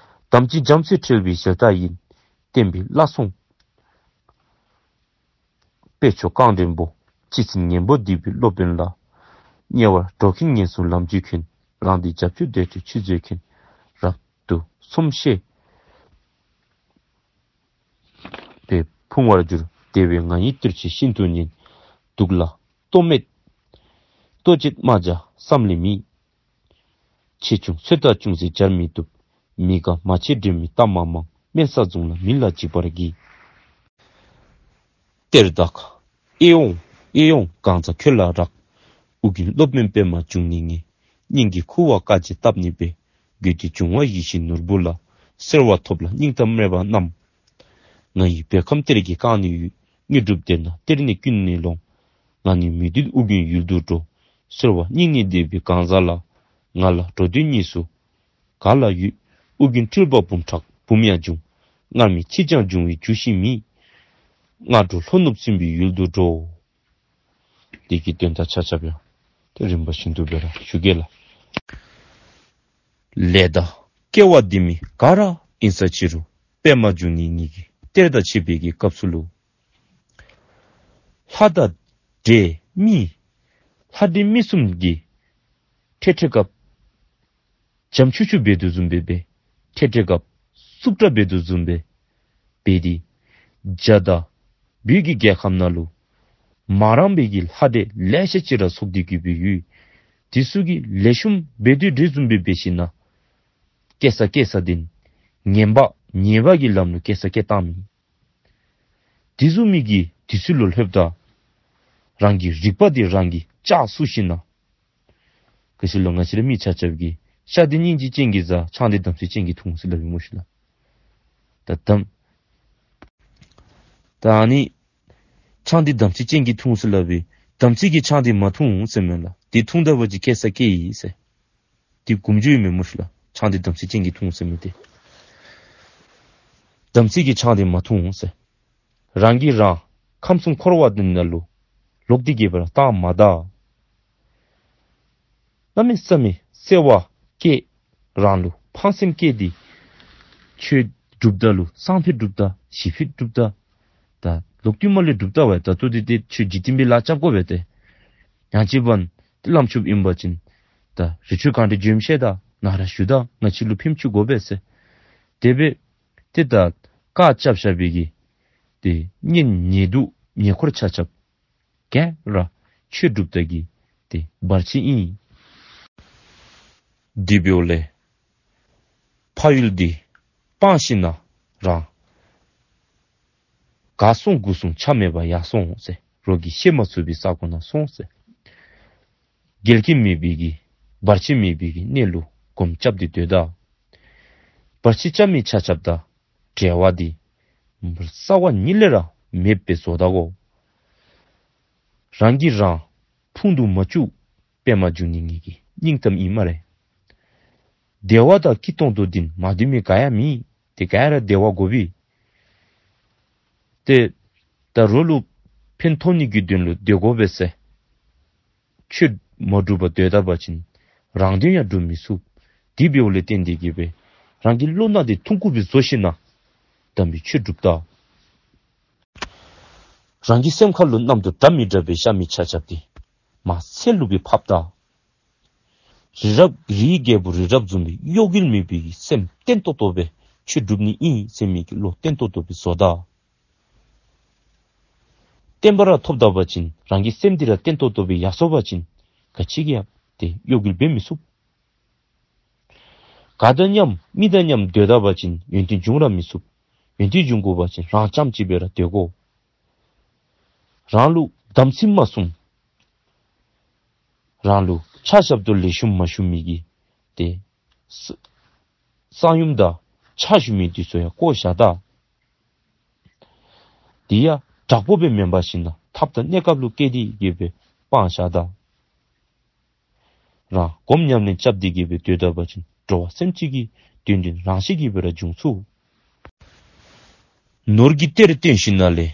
དམ་ཅན་རྒྱ་མཚོས་ཁྲེལ་བའི་ཞལ་ཏ་ཡིན། བསྟན་པའི་བླ་སྲོང་དཔེ་མཆོག་རྐང་འདྲེན་པོ། སྤྱི་སེམས་ངན་པོ་འདུལ་བའི་སློབ་དཔོན་ལ། ཉེ་བར་འགྲོ་མཁན་ངན་སོང་ལམ་རྒྱུས་མཁན། རང་སྡེ་རྒྱབ་སྐྱོར་སྡོད་དུས་ཆུད་ཟོས་མཁན། རབ་ཏུ་ཚུམ་ཤེས་པས་ཕུང་བར་འགྱུར། དེ་བས་ང་ཡི་གཏེར་ཆོས་ཤིན་ཏུ་ཉན། སྡུག་ལ་ལྟོ་མེད་ལྟོ་བཅད་མ་བྱ་བསམ་ལས་མི། ཆེ་ཆུང་ཚོད་ལྟ་ཅུང་ཟད་སྦྱར་མི་བཏུབ། མི་དགའ་མ་བྱེད་འདྲེ་མི་ལྟ་མ་མང་། དམན་ས་བཟུང་ལ་མི་ལ་འཇིགས་པར་གྱིས། གཏེར་བདག་ཨེ་ཡོང་ཨེ་ཡོང་གང་ཟག་ཁྱོད་ལ་རག། ཨོ་རྒྱན་སློབ་དཔོན་པདྨ་འབྱུང་གནས་ངས། སྙིང་གི་ཁུ་བ་དཀའ་སྤྱད་བཏབ་ནི་སྦེ། རྒྱུད་སྡེ་འབྱུང་བ་ཡིད་བཞིན་ནོར་བུ་ལ། གསོལ་བ་ཐོབ་ལ་སྙིང་གཏམ་སྨྲས་པ་རྣམས། ང་ཡི་བོད་ཁམས་གཏེར་གྱིས་བཀང་ནི་ཡོད། དངོས་གྲུབ་སྟེར་ན་གཏེར་ནི་ཀུན་ནས་ལོངས། ང་ནི་མི་འདོད་ཨོ་རྒྱན་ཡུལ་དུ་འགྲོ། གསོལ་བ་སྙིང་ནས་འདེབས་པའི་གང་ཟག་ལ། ང་ལ་འགྲོ་དོན་གཉིས་སུ་ག་ལ་ཡོད། ཨོ་རྒྱན་སྤྲུལ་པ་འབུམ་ཕྲག་འབུམ་ཡང་འབྱུང་། སྔར་མེད་ཕྱིས་ཀྱང་འབྱུང་བའི་རྒྱུ་ཞིག་མེད། སྔ་དྲོ་ལྷོ་ནུབ་སྲིན་པོའི་ཡུལ་དུ་འགྲོ། འདི་གི་དོན་དག་ཆ་ཁྱབ་ཡང་ཏེ་རིམ་པ་བཞིན་དུ་སྦེ་ར་ཞུ་གེ་ལགས། ལས་དང་སྐལ་བ་འདི་མི་ག་ར་ཡིན་ས་ཕྱི་རུ། པདྨ་འབྱུང་གནས་ཉིད་ཀྱིས་ གཏེར་དང་འཕྱད་པའི་གི་སྐབས་སུ་ལུ་ལྷ་དང་འདྲེ་མི་ལྷ་འདྲེ་མི་གསུམ་གྱིས་ཐེངས་ཐེངས་སྐབས་འཇམ་ཆུ་ཆུ་འབད་དོ་བཟུམ་སྦེ་འབད། ཐེངས་ཐེངས་སྐབས་སུབ་ཏྲ་འབད་དོ་བཟུམ་སྦེ་འབད་དེ་རྒྱ་དང་བོད་ཀྱི་རྒྱལ་ཁམས་ནང་ལུ་མ་རངས་པའི་གི་ལྷ་འདྲེ་ལེ་ཤ་ཅིག་ར་ཚོགས་ཏེ་གི་སྦེ་ཡོད། དེ་ཚུ་གིས་ལེགས་ཤོམ་འབད་དོ་འདྲཝ་བཟུམ་སྦེ་འབད་ཞིན་ན་སྐྱེ་ས་སྐྱེ་ས་འདི་ངན་པ་ཉེས་པ་གི་ལམ་ལུ་སྐྱེ་ས་སྐྱེ་བཏངམ་ཨིན། དེ་བཟུམ་མའི་གི་དུས་ཚོད་ལུ་ལྷོདཔ་ད་རང་གི་རིག་པ་འདི་རང་གིས་བཅའ་བཙུགས་ཞིན་ན་ག་ཅི་ལོ་ང་བཅས་ར་མི་ཆ་ཁྱབ་ཀྱིས་ཤ་འདི་སྙིང་རྗེ་ཅན་གྱིས་བཟའ་ཆང་འདི་དམ་ཚིག་ཅན་གྱིས་འཐུང་ཟེར་སླབ་ཨིན་མས་ཤིག་ལགས། ད་དམ་ད་ཨ་ནི་ཆང་འདི་དམ་ཚིག་ཅན་གྱིས་འཐུང་ཟེར་སླབ་ཨིན། དམ་ཚིག་གི་ཆང་འདི་མ་འཐུང་ཟེར་མས་ལགས། དེ་འཐུང་ད་པ་ཅིན་སྐྱེ་ས་སྐྱེ་ཡི་ཟེར། དེ་དགོངསམ་ཅིག་ཨིན་མས་མོ་ཤིག་ལགས། ཆང་འདི་དམ་ཚིག་ཅན་གྱིས་འཐུང་ཟེར་མི་འདི། དམ་ཚིག་གི་ཆང་འདི་མ་འཐུང་ཟེར། རང་གིས་རང་ཁམས་གསུམ་འཁོར་བ་འདི་ནང་ལུ་ལོག་སྟེ་གི་སྦེ་ར་བཏང་མ་ད། གནམ་མེད་ས་མེད་བརྩེ་བ་སྐྱེས། རང་ལུ་ཕངས་སེམས་སྐྱེས་ཏེ་ཆོས་སྒྲུབ་ད་ལུ་སང་ཕོད་སྒྲུབ་ད་གཞེས་ཕོད་སྒྲུབ་ད། ད་ལོག་སྟེ་མར་ལས་སྒྲུབ་ད་པ་ད་ལྟོ་འདི་ཏེ་ཆོས་འཇིག་རྟེན་པའི་ལཱ་རྐྱབ་དགོ་པས་ཏེ། ཡང་ཅིན་བླམ་ཆོསཔ་ཨིན་པ་ཅིན་ད་རི་ཁྲོད་གངས་རི་ལྗོནམ་བཤད་ད་ནཱ་ར་བཞུགས་ད་ང་བཅས་ལུ་ཕནམ་ཅིག་དགོ་པས་ཟེར། དེ་སྦེ་ཏེ་ད་བཀའ་རྐྱབ་བཞག་པའི་གི་ཏེ་གཉེན་ཉེ་དུ་ཉེ་འཁོར་ཆ་ཁྱབ་ག་ར་ཆོས་སྒྲུབ་ད་གི་ཏེ་བར་ཆད་ཨིན། དེ་འབདཝ་ལས་ཕ་ཡུལ་འདི་སྤངས་ཞིན་ན་རང་ག་སོང་གུ་སོང་ཆ་མེད་པར་ཡར་སོང་ཟེར། རོགས་ཀྱིས་བཤད་མ་ཚུགས་པའི་ས་གོ་ནང་སོང་ཟེར། འགལ་རྐྱེན་མེད་པའི་གི་བར་ཆད་མེད་པའི་གི་གནས་ལུ་སྒོམ་རྐྱབ་སྟེ་སྡོད་ད། བར་ཆད་རྐྱབ་མི་ཆ་ཁྱབ་དང་འབྲེལ་བ་འདི་རྩ་བ་ཉིད་ལས་ར་མེདཔ་སྦེ་བཟོ་ད་དགོ། རང་གིས་རང་ཕུང་དུ་མ་བཅུག་པདྨ་འབྱུང་གནས་ངེ་གི་སྙིང་གཏམ་ཨིན་སྨ་རེ། བདེ་བ་དང་སྐྱིད་ཏོང་ཏོ་འདི་ནི་མ་འདོད་མི་ག་ཡང་མེད། ཏེ་ག་ར་བདེ་བ་དགོ་པས། ཏེ་ད་རོགས་ལུ་ཕན་ཐོགས་ནི་གི་དོན་ལུ་སྡོད་དགོ་པས་ཟེར་ཆོས་མ་སྒྲུབ་པར་སྡོད་ད་པ་ཅིན་རང་དོན་ཡང་སྒྲུབ་མི་ཚུགས། དེ་འབདཝ་ལས་བརྟེན་ཏེ་གི་སྦེ་རང་གི་བློ་སྣ་འདི་ཐུང་ཀུ་སྦེ་བཟོ་ཞིན་ན་དམ་པའི་ཆོས་སྒྲུབ་ད། རང་གི་སེམས་ཁ་ལུ་གནམ་དུ་འདྲ་མི་འདྲ་བའི་ཤ་མི་ཆ་ཁྱབ་འདི་མ་ཚད་ལུ་སྦེ་ཕབ་ད། རི་རབ་རིའི་རྒྱལ་པོ་རི་རབ་བཟུམ་སྦེ་གཡོ་འགུལ་མེད་པའི་གི་སེམས་བརྟན་ཏོག་ཏོ་སྦེ་ཆོས་སྒྲུབ་ནི་ཨིན་ཟེར་མི་གི་བློ་བརྟན་ཏོག་ཏོ་སྦེ་བཟོ་ད། བརྟན་པ་ར་ཐོབ་ད་པ་ཅིན་རང་གི་སེམས་འདི་ར་བརྟན་ཏོག་ཏོ་སྦེ་ཡར་སོང་པ་ཅིན་ག་ཅི་གིས་ཡང་ཏེ་གཡོ་འགུལ་འབད་མི་ཚུགས། ག་དང་མཉམ་མི་དང་མཉམ་སྡོད་ད་པ་ཅིན་ཡོན་ཏན་འབྱུང་ར་མི་ཚུགས། ཡོན་ཏན་འབྱུང་དགོ་པ་ཅིན་རང་རྐྱངམ་ཅིག་སྦེ་ར་སྡོད་དགོ། རང་ལུ་དམ་ཚིག་མ་བསྲུང་། རང་ལུ་ཕྱག་ཞབས་ཏོག་ལེགས་ཤོམ་མ་ཞུ་མི་གི་ཏེ་ས་གསང་ཡུམ་དང་ཕྱག་ཞུ་མི་འདི་ཚུ་ཡང་བཀོ་བཞག་ད། དེ་ཡང་དྲག་པོ་སྦེ་མེན་པར་ཞིན་ན་ཐབས་དང་གནས་སྐབས་ལུ་བཀལ་ཏེ་གི་སྦེ་སྤང་བཞག་ད། རང་སྒོམ་ཉམས་ལེན་རྐྱབ་སྟེ་གི་སྦེ་སྡོད་ད་པ་ཅིན་འགྲོ་བ་སེམས་ཅན་གྱི་དོན་དོན་རང་བཞིན་གྱིས་སྦེ་ར་འབྱུང་ཚུགས། ནོར་གྱི་གཏེར་བཏོན་ཞིནམ་ལས་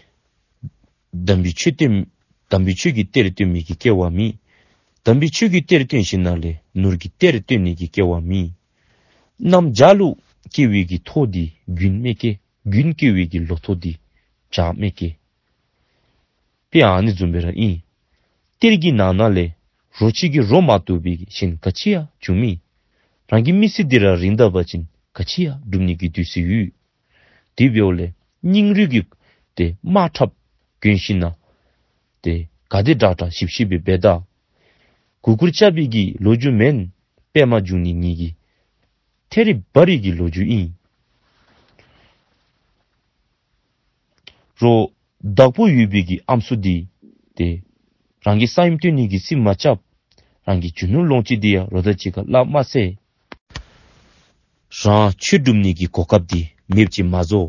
དམ་པའི་ཆོས་བཏོན། དམ་པའི་ཆོས་ཀྱི་གཏེར་བཏོན་མི་གི་སྐལ་བ་མེད། དམ་པའི་ཆོས་ཀྱི་གཏེར་བཏོན་ཞིནམ་ལས་ནོར་གྱི་གཏེར་བཏོན་ནི་གི་སྐལ་བ་མེད། གནམ་བྱཱར་ལུ་སྐྱེ་བའི་གི་ཐོག་འདི་དགུན་མི་སྐྱེ། དགུན་སྐྱེ་བའི་གི་ལོ་ཐོག་འདི་བྱཱར་མི་སྐྱེ། དཔེ་ཨ་ནི་བཟུམ་སྦེ་ར་ཨིན། གཏེར་གྱི་ནང་ན་ལས་རོ་ཁྱི་གིས་རོ་མ་བཏུབ་པའི་གཞན་ག་ཅི་ཡང་འབྱུང་མེད། རང་གི་མི་ཚེ་འདི་ར་རིང་ད་པ་ཅིན་ག་ཅི་ཡང་སྒྲུབ་ནི་གི་དུས་ཚོད་ཡོད། དེ་འབདཝ་ལས་སྙིང་རུས་ཀྱི་ཏེ་དམག་ཁྲབ་གྱོན་ཞིནམ་ལས་ཏེ་ག་དེ་དྲག་དྲག་ཞིབ་ཞིབ་སྦེ་འབད་ད། གུས་བཀུར་རྐྱབ་པའི་གི་ལོ་རྒྱུས་མེན། པདྨ་འབྱུང་གནས་ངེ་གི་ཐད་རི་བ་རི་གི་ལོ་རྒྱུས་ཨིན། རོགས་བདག་པོ་ཡོད་པའི་གི་ཨམ་སྲུ་འདི་ཏེ་རང་གི་གསང་ཡུམ་བཏོན་ནི་གི་རྩིས་མ་རྐྱབ། རང་གི་རྒྱུ་ནོར་ལོངས་སྤྱོད་འདི་ཡང་རོགས་དང་གཅིག་ཁར་བརླག་མ་ཟེར། རང་ཆོས་སྒྲུབ་ནི་གི་གོ་སྐབས་འདི་མེདཔ་ཅིག་མ་བཟོ།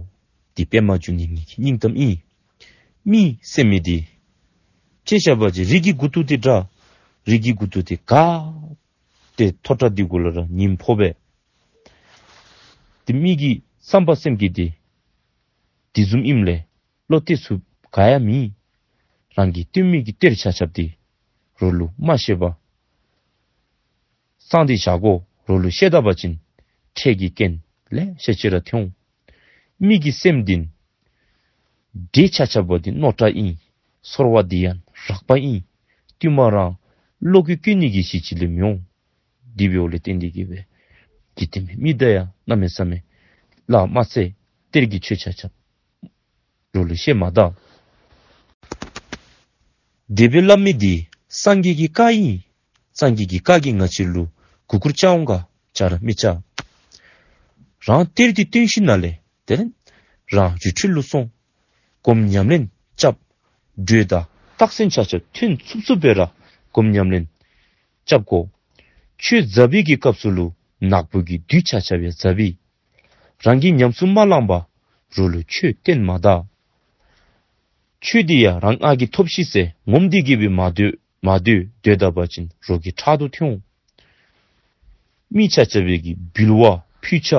འདི་པདྨ་འབྱུང་གནས་ངེ་གི་སྙིང་གཏམ་ཨིན། མི་ཟེར་མི་འདི་དཔེ་བཞག་པ་ཅིན་རི་གི་མགུ་ཏོ་འདི་འདྲ། རི་གི་མགུ་ཏོ་འདི་ག་ཏེ་མཐོ་དྲགས་འདི་གུ་ལུ་ར་ཉིམ་ཕོག་པས། ཏེ་མི་གི་བསམ་པ་སེམས་ཀྱི་འདི་འདི་བཟུམ་ཨིནམ་ལས་བློ་གཏད་ཚུགསཔ་ག་ཡང་མེད། རང་གི་བཏོན་མི་གི་གཏེར་ཆ་ཁྱབ་འདི་རོགས་ལུ་མ་བཤད་པར་གསང་སྟེ་བཞག་དགོ། རོགས་ལུ་བཤད་ད་པ་ཅིན་འཕྲལ་གྱི་རྐྱེན་ལེ་ཤ་ཅིག་ར་ཐོན་འོང་། མི་གི་སེམས་འདི་ འདྲེ་ཆ་ཁྱབ་པ་འདི་རྣོ་དྲགས་ཨིན། སོར་བ་འདི་ཡང་རགས་པ་ཨིན། ལྟུང་མ་རང་བློ་གིས་བཀོད་ནི་གི་གཞི་ཅིག་ལས་མི་འོང་། དེ་འབདཝ་ལས་བརྟེན་ཏེ་གིས་སྦེ་འཇིག་རྟེན་པའི་མི་དང་ཡང་གནམ་མེད་ས་མེད་ལ་མ་ཚད་གཏེར་གྱི་ཆོས་ཆ་ཁྱབ་རོགས་ལུ་བཤད་མ་ད། དེ་སྦེ་སླབ་མི་འདི་སངས་རྒྱས་ཀྱི་བཀའ་ཨིན། སངས་རྒྱས་ཀྱི་བཀའ་གིས་ང་བཅས་ལུ་མགུ་སྐོར་རྐྱབ་འོང་ག། རྐྱབ་ར་མི་རྐྱབ། རང་གཏེར་འདི་བཏོན་ཞིནམ་ལས་དེ་ལས་རང་རི་ཁྲོད་ལུ་སོང་། སྒོམ་ཉམས་ལེན་རྐྱབ། འགྲོས་དང་རྟགས་མཚན་ཆ་ཁྱབ་ཐོན་ཚུགས་ཚུགས་སྦེ་ར་སྒོམ་ཉམས་ལེན་རྐྱབ་དགོ། ཆོས་ཟབ་པའི་གི་སྐབས་སུ་ལུ་ནག་པོ་གི་བདུད་ཆ་ཁྱབ་ཡང་ཟབ་པས། རང་གིས་ཉམས་སུ་མ་བླངས་པར་རོགས་ལུ་ཆོས་བསྟན་མ་ད། ཆོས་འདི་ཡང་རང་ང་གིས་ཐོབ་ཤིག་ཟེར་ངོམས་ཏེ་གིས་སྦེ་མ་སྡོད་མ་སྡོད། སྡོད་ད་པ་ཅིན་རོགས་ཀྱི་ཕྲག་དོག་ཐོན་འོང་། མི་ཆ་ཁྱབ་པའི་གི་འབུལ་བ་ཕུལ་ཆ་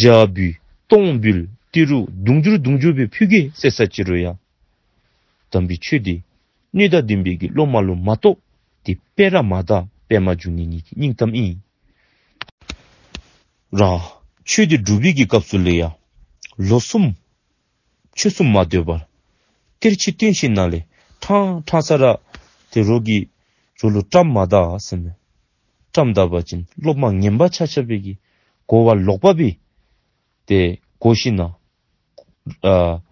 ཇ་འབུལ་སྟོང་འབུལ་ཏི་རུ་དུང་ཕྱུར་དུང་ཕྱུར་སྦེ་ཕུལ་གེ་ཟེར་ས་ཅི་རུང་ཡང་དམ་པའི་ཆོས་འདི་སྣོད་དང་ལྡན་པའི་གི་སློབ་མ་ལུ་མ་གཏོགས་འདི་སྤེལ་ར་མ་ད། པདྨ་འབྱུང་གནས་ངེ་གི་སྙིང་གཏམ་ཨིན། རང་ཆོས་འདི་སྒྲུབ་པའི་གི་སྐབས་སུ་ལས་ཡང་ལོ་གསུམ་ཕྱོགས་གསུམ་མ་སྡོད་པར་གཏེར་ཆོས་བཏོན་ཞིནམ་ལས་ཕྲང་ཕྲང་ས་ར་དེ་རོགས་ཀྱིས་རོགས་ལུ་བཀྲམ་མ་ད་ཟེར་མས། བཀྲམ་ད་པ་ཅིན་སློབ་མ་ངན་པ་ཆ་ཁྱབ་པའི་གི་གོ་བ་ལོག་པ་སྦེ་དེ་གོ་ཞིནམ་ལས་ཨ་